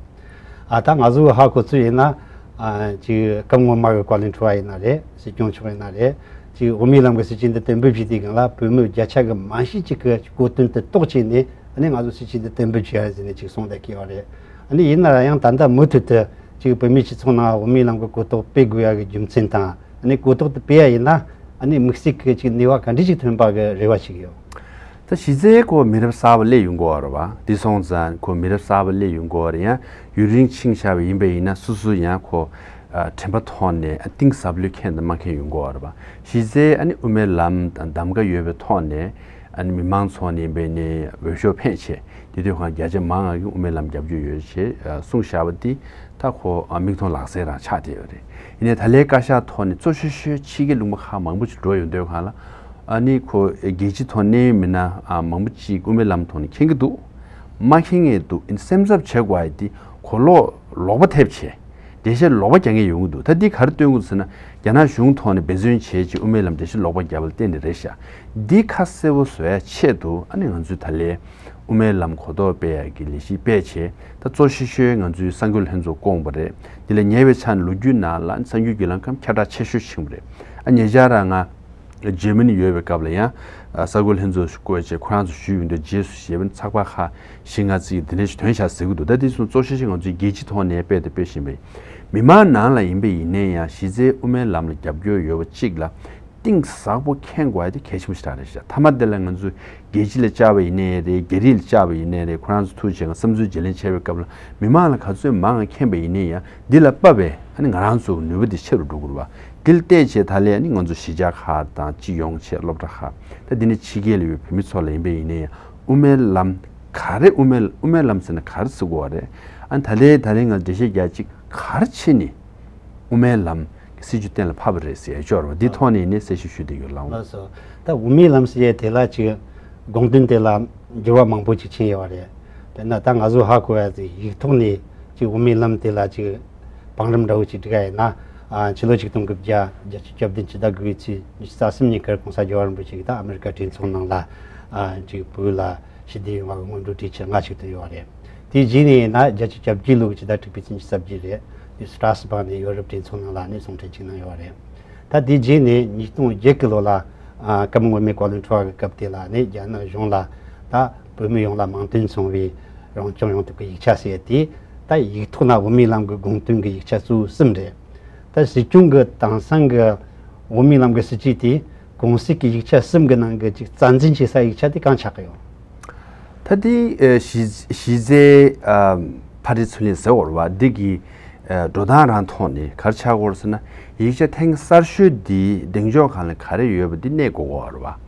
ཨ། ད་ང་ཚོ་ཧ་གོ་ཚོད་ཡིན་ན། ཨ། ཅིག་སྐབས་སྔོན་མ་གི་བཀའ་བློན་ཁྲི་པ་ཡིན་ན་རེད། སྲིད་སྐྱོང་མཆོག་ཡིན་ན་རེད། ཅིག་དབུ་མའི་ལམ་གྱི་སྲིད་བྱུས་འདི་གཏན་འབེབས་བྱས་དུས་སྒང་ལ་བོད་མི་བརྒྱ་ཆ་གི་མང་ཤོས་ཅིག་གི་གོ་དོན་དེ་རྟོགས་བྱས་ནས། ཨ་ནི་ང་ཚོ་སྲིད་བྱུས་འདི་གཏན་འབེབས་བྱས་ཡ་ཟེར་ནས་ཅིག་གསུངས་བསྡད་ཀྱི་ཡོད་རེད། ཨ་ནི་ཡིན་ན་ཡང་ད་ལྟ་མུ་མཐུད་དུ་ཅིག་བོད་མིའི་སྤྱི་ཚོགས་ནང་དབུ་མའི་ལམ་གྱི་གོ་རྟོགས་སྤེལ་དགོས་ཡ་གི་རྒྱུ་མཚན་དང་། ཨ་ནི་གོ་རྟོགས་དེ་སྤེལ་ཡ་ཡིན་ན་ཨ་ནི་དམིགས་བསལ་གྱི་ཅིག་ནུས་པ་ག་འདྲ་ཞིག་ཐོན་པ་གི་རེ་བ་ཞིག་ཡོད། ད་གཞི་རྩའི་ཁོ་མི་རབས་གསར་པ་སླེབས་ཡོང་གི་ཡོད་རེད་པ། དེ་སོང་ཙང་ཁོ་མི་རབས་གསར་པ་སླེབས་ཡོང་གི་ཡོད་རེད། ཡང་ཡུན་རིང་ཕྱིན་བཞག་པ་ཡིན་པ་ཡིན་ན་སོ་སོ་ཡང་ཁོ་ཨ་དྲན་པ་ཐོག་ནས་ཨ་གཏིང་ཟབ་ལོས་མཁྱེན་དང་མ་མཁྱེན་ཡོང་གི་ཡོད་རེད་པ། གཞི་རྩའི་ཨ་ནི་དབུ་མའི་ལམ་དང་གདམ་ག་ཡོད་པའི་ཐོག་ནས་ཨ་ནི་མི་མང་ཚོ་ནས་ཡིན་པ་ཡིན་ནའི་འོས་ཤོག་འཕེན་བྱས། དེ་དུས་ཁོང་བརྒྱ་ཆ་མང་བ་གིས་དབུ་མའི་ལམ་རྒྱབ་སྐྱོར་ཡོད་ཅེས་གསུངས་བཞག་པ་འདི་ད་ཁོ་མིག་མཐོང་ལག་ཟིན་རང་ཆགས་བསྡད་ཡོད་རེད། ཡིན་ནའི་ད་ལན་བཀའ་ཤག་ཐོག་ནས་གཙོ་ཆེ་ཤོས་ཕྱི་རྒྱལ་ལུང་པ་ཁག་མང་པོ་ཅིག་འགྲོ་ཡོང་དུས་སྒང་ལ། ཨ་ནི་ཁོ་རྒྱལ་སྤྱི་ཐོག་གནད་ཡོད་མི་སྣ་མང་པོ་ཅིག་དབུ་མའི་ལམ་ཐོག་ནས་མཁྱེན་གྱི་འདུག་མ་མཁྱེན་མཁན་འདུག་ཡིན་སེམས་འཚབ་བྱེད་དགོས་ཡ་འདི་གོ་ལོག་ལོག་པ་ཐེབས་བྱས། འགྲེལ་བཤད་ལོག་པ་རྒྱག་མཁན་ཡོང་གི་འདུག་ད་འདི་ག་རེ་སྟོན་གྱི་འདུག་ཟེར་ན། རྒྱ་ནག་གཞུང་ཐོག་ནས་འབད་བརྩོན་བྱས་ཀྱི་དབུ་མའི་ལམ་འགྲེལ་བཤད་ལོག་པ་བརྒྱབ་པ་ལ་བརྟེན་ནས་རེད་ཤག་འདི་ཁ་གསལ་པོ་བཟོ་ཡ་ཆེད་དུ་ཨ་ནི་ང་ཚོས་ད་ལན་དབུ་མའི་ལམ་གོ་རྟོགས་སྤེལ་ཡ་གི་ལས་གཞི་སྤེལ་བྱས། ད་གཙོ་ཆེ་ཤོས་ང་ཚོའི་གསར་འགོད་ལྷན་ཚོགས་བསྐོངས་པ་རེད། འདི་ལ་ཉེ་བའི་ཆར་ནས་ལོ་རྒྱུས་ནང་ལ་གསར་འགྱུར་བརྒྱུད་ལམ་ཁག་ཁྱབ་བསྒྲགས་ཆེ་ཤོས་ཕྱིན་པ་རེད། ཨ་ཉེ་ཆར་རང་ང་འཇར་མ་ནི་ཡོད་པའི་སྐབས་ལ་ཡང་ཨ་གསར་འགོད་ལྷན་ཚོགས་ཤིག་བསྐོངས་བྱས་ཁོ་རང་ཚོ་ཞུས་ཡོང་དུས་རྗེས་སུ་ཞེས་པའི་ཚགས་པར་ཁག་བཞི་ལྔ་ཙམ་འདི་འདྲ་ཞིག་ཐོན་བཞག་ཟེར་གྱི་འདུག་ད་འདི་ཚོ་གཙོ་ཆེ་ཤོས་ང་ཚོའི་རྒྱལ་སྤྱི་ཐོག་ནས་སྤེལ་དང་སྤེལ་བཞིན་པའི་མི་མང་ནང་ལ་ཡིན་པ་ཡིན་ནའི་ཡང་གཞི་རྩའི་དབུ་མའི་ལམ་ལ་རྒྱབ་སྐྱོར་ཡོད་པ་གཅིག་ལ་གཏིང་ཟབ་པོ་མཁྱེན་དགོས་ཡ་དེ་གལ་ཆེན་པོ་ཞིག་རང་རེད་ཤག་མཐའ་མ་དེ་ལ་ང་ཚོས་རྒྱལ་སྤྱི་ལ་བཅར་བ་ཡིན་ནའི་རེད། རྒྱ་རིགས་ལ་བཅར་བ་ཡིན་ནའི་རེད། ཁོ་རང་ཚོ་ཐུག་བྱས་ང་བསམ་ཚུལ་བརྗེ་ལེན་བྱས་པའི་སྐབས་ལ་མི་མང་ལ་ག་ཚོད་མང་ང་མཁྱེན་པ་ཡིན་ནའི་ཡང་འདི་ལ་དཔག་པའི་ཨ་ནི་ང་རང་ཚོ་གི་ནུས་པ་དེ་ཆེ་རུ་འགྲོ་དགོས་རེད་པ། འདི་ལ་བལྟས་བྱས་ད་ལན་ཨ་ནི་ང་ཚོ་གཞིས་ཆགས་ཁག་དང་སྤྱི་ཡོངས་བྱས་སློབ་གྲྭ་ཁག་ད་འདི་ནས་ཕྱི་རྒྱལ་ལ་ཡོད་བོད་མི་ཚོ་ལ་ཡིན་པ་ཡིན་ནའི་ཡང་དབུ་མའི་ལམ་ག་རེ། དབུ་མའི་དབུ་མའི་ལམ་ཟེར་ན་ག་རེ་ཟེར་དགོས་པ་རེད། ཨ་ནི་ད་ལན་ད་ལན་ང་འགྲེལ་བཤད་རྒྱག་ཅིག་ག་རེ་བྱས་ནས་དབུ་མའི་ལམ་གྱི་སྲིད་བྱུས་གཏན་ལ་ཕབ་པ་རེད་ཟེར་ཡ་ཅིག་ཡོད་རེད་པ། འདི་ཐོག་ནས་ནས་གསལ་བཤད་ཞུ་བསྡད་ཡོད། ལགས་འོང་། ལགས་སོ། ད་དབུ་མའི་ལམ་ཟེར་ཡ་དེ་ལ་ཅིག་དགོངས་དོན་དེ་ལ་འགྱུར་བ་མང་པོ་ཅིག་ཕྱིན་ཡོད་པ་རེད། དཔེར་ན་ད་ང་ཚོ་ཧ་གོ་ཡ་དེ་ཡིག་ཐོག་ནས་ཅིག་དབུ་མའི་ལམ་དེ་ལ་ཅིག་ བང་རིམ་འདྲ་བོ་ཅིག་བསྒྲིགས་ཡིན་ན། ཨ། ཕྱི་ལོ་ཆིག་སྟོང་དགུ་བརྒྱ་བརྒྱད་ཅུ་གྱ་བདུན་ཕྱི་ཟླ་དགུ་པའི་ཚེས་ཉི་ཤུ་རྩ་གསུམ་ཉིན་ཁར་༸གོང་ས་༸རྒྱལ་བ་རིན་པོ་ཆེ་གིས་ད་ཨ་མི་རི་ཀ་གྲོས་ཚོགས་ནང་ལ། ཨ། ཅིག་བོད་ལ་ཞི་བདེ་ཡོང་བ་གི་སྔོན་འགྲོ་གྲོས་ཆོད་ལྔ་ཞིག་བཏོན་ཡོད་རེད། དེའི་རྗེས་ནས་ཡིན་ན་བརྒྱད་ཅུ་གྱ་བརྒྱད་ལོ་གི་ཕྱི་ཟླ་དྲུག་པའི་ཚེས་ཉི་ཤུ་རྩ་བརྒྱད་རེད། དེ་སི་ཏྲ་སི་བྷག་ནས་ཡོ་རོབ་གྲོས་ཚོགས་ནང་ལ་ནས་གསུང་འཕྲིན་ཅིག་གནང་ཡོད་རེད། ད་དེའི་རྗེས་ནས་ཉིས་སྟོང་བརྒྱད་ཀྱི་ལོ་ལ། ཨ། སྐུ་ངོ་བོད་མིའི་བཀའ་བློན་ཁྲི་པ་གི་སྐབས་དེ་ལ་ནས་རྒྱ་ནག་གཞུང་ལ་ད་བོད་མི་ཡོངས་ལ་མིང་དོན་མཚུངས་པའི་རང་སྐྱོང་ཡོང་ཐབས་ཀྱི་ཡིག་ཆ་ཟེར་དེ། ད་ཡིག་ཐོག་ན་བོད་མིའི་ལམ་གྱི་དགོངས་དོན་གྱི་ཡིག་ཆ་གཙོ་བོ་གསུམ་རེད། ད་སྲིད་སྐྱོང་གི་དེང་སང་གི་བོད་མིའི་ལམ་གྱི་སྲིད་བྱུས་དེ་གོང་གསལ་གྱི་ཡིག་ཆ་གསུམ་གྱི་ནང་གི་ཅིག་རྩ་འཛིན་བྱེད་ས་ཡིག་ཆ་དེ་གང་ཆགས་ཀྱི་ཡོད། ད་དེ་ཨ་གཞི་གཞི་རྩའི་ཨ་ཕ་རི་ཚུལ་ལེན་ཟེར་བ་རེད་བ། འདི་གི་ཨ་འགྲོ་སྟངས་རང་ཐོག་ནས་ག་རེ་ཆགས་ཀྱི་ཡོད་རེད་ཟེར་ན། ཡིག་ཆ་ཐེངས་གསར་ཤོས་འདི་གདེང་འཇོག་སྒང་ལ་ག་རེ་ཡོད་པ་འདི་གནས་དགོས་ཀྱི་ཡོད་རེད་བ།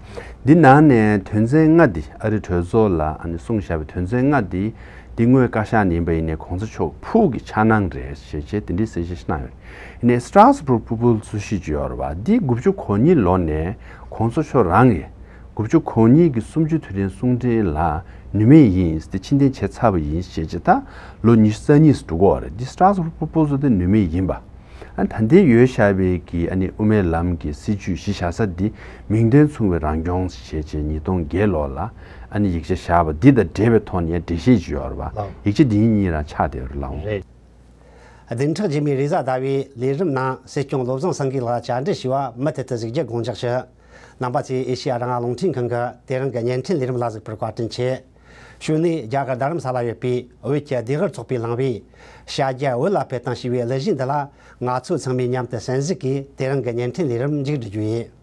འདི་ནང་ནས་དོན་ཚན་ལྔ་འདི། ཨ་རིའི་གྲོས་ཚོགས་ལ་ཨ་ནི་གསུངས་བཞག་པའི་དོན་ཚན་ལྔ་འདི། འདི་དངོས་བཀའ་ཤག་ནས་ཡིན་པ་ཡིན་ནའི་གོང་ས་མཆོག་ཕུགས་ཀྱི་འཆར་སྣང་རེད་ཞེས་བྱས་དེ་འདྲའི་གསལ་བཤད་ཞིག་གནང་ཡོད་རེད། ཡིན་ནའི་Strasbourg་ཕུ་པུལ་ཚོས་གཞི་བྱས་ཡོད་རེད་བ། འདི་དགུ་བཅུ་གོ་གཉིས་ལོ་ནས་གོང་ས་མཆོག་རང་གིས་དགུ་བཅུ་གོ་གཉིས་ཀྱི་གསུམ་བཅུའི་དུས་དྲན་གསུང་འཕྲིན་ལ་ནུས་མེད་ཡིན་ཟེར་ཏེ་ཕྱིར་འཐེན་བྱས་ཚར་བ་ཡིན་ཞེས་བྱས། ད་ལོ་ཉི་ཤུ་རྩ་གཉིས་སུ་འགྲོ་གི་ཡོད་རེད། འདི་Strasbourg་ཕུ་པུལ་ཚོ་དེ་ནུས་མེད་ཡིན་པ། ཨ། ད་ལྟའི་ཡོད་བཞག་པའི་གི་ཨ་ནི་དབུ་མའི་ལམ་གྱི་སྲིད་བྱུས་གཞི་བཞག་ས་འདི་མིང་དོན་མཚུངས་པའི་རང་སྐྱོང་ཞེས་བྱས་ཉིས་སྟོང་བརྒྱད་ལོ་ལ་ཨ་ནི་ཡིག་ཆ་བཞག་པ་འདི་དང་འབྲེལ་བའི་ཐོག་ནས་འགྲེལ་བཤད་ཅིག་ཡོད་རེད་བ། ལགས། ཡིག་ཆ་འདི་གཉིས་རང་ཆགས་བསྡད་ཡོད་རེད་ལགས། རེད། བདུན་ཕྲག་རྗེས་མའི་རེས་གཟའ་ཟླ་བའི་ལས་རིམ་ནང་སྲིད་སྐྱོང་བློ་བཟང་སེང་གེ་ལགས་བཅར་འདྲི་ཞུ་བར་མུ་མཐུད་དུ་གཟིགས་རྒྱུ་དགོངས་འཇགས་ཞུ། རྣམ་པ་ཚོས་ཨེ་ཤེ་ཡ་རང་དབང་རླུང་འཕྲིན་ཁང་གི་དེ་རིང་གི་བརྙན་འཕྲིན་ལས་རིམ་ལ་གཟིགས་པར་བཀའ་དྲིན་ཆེ། གཞུག་ནས་རྒྱ་གར་རྡ་རམ་ས་ལ་ཡོད་པའི་བོད་ཀྱི་ལྡེ་གུར་ཚོགས་པས་བླངས་པའི་ཤཱཀྱ་བོད་ལ་ཕེབས་དང་ཞེས་པའི་གླུ་གཞས་འདི་ལ་ང་ཚོ་ཚང་མས་མཉམ་དུ་གསན་གཟིགས་ཀྱིས་དེ་རིང་གི་བརྙན་འཕྲིན་ལས་རིམ་མཇུག་སྒྲིལ་རྒྱུ་ཡིན།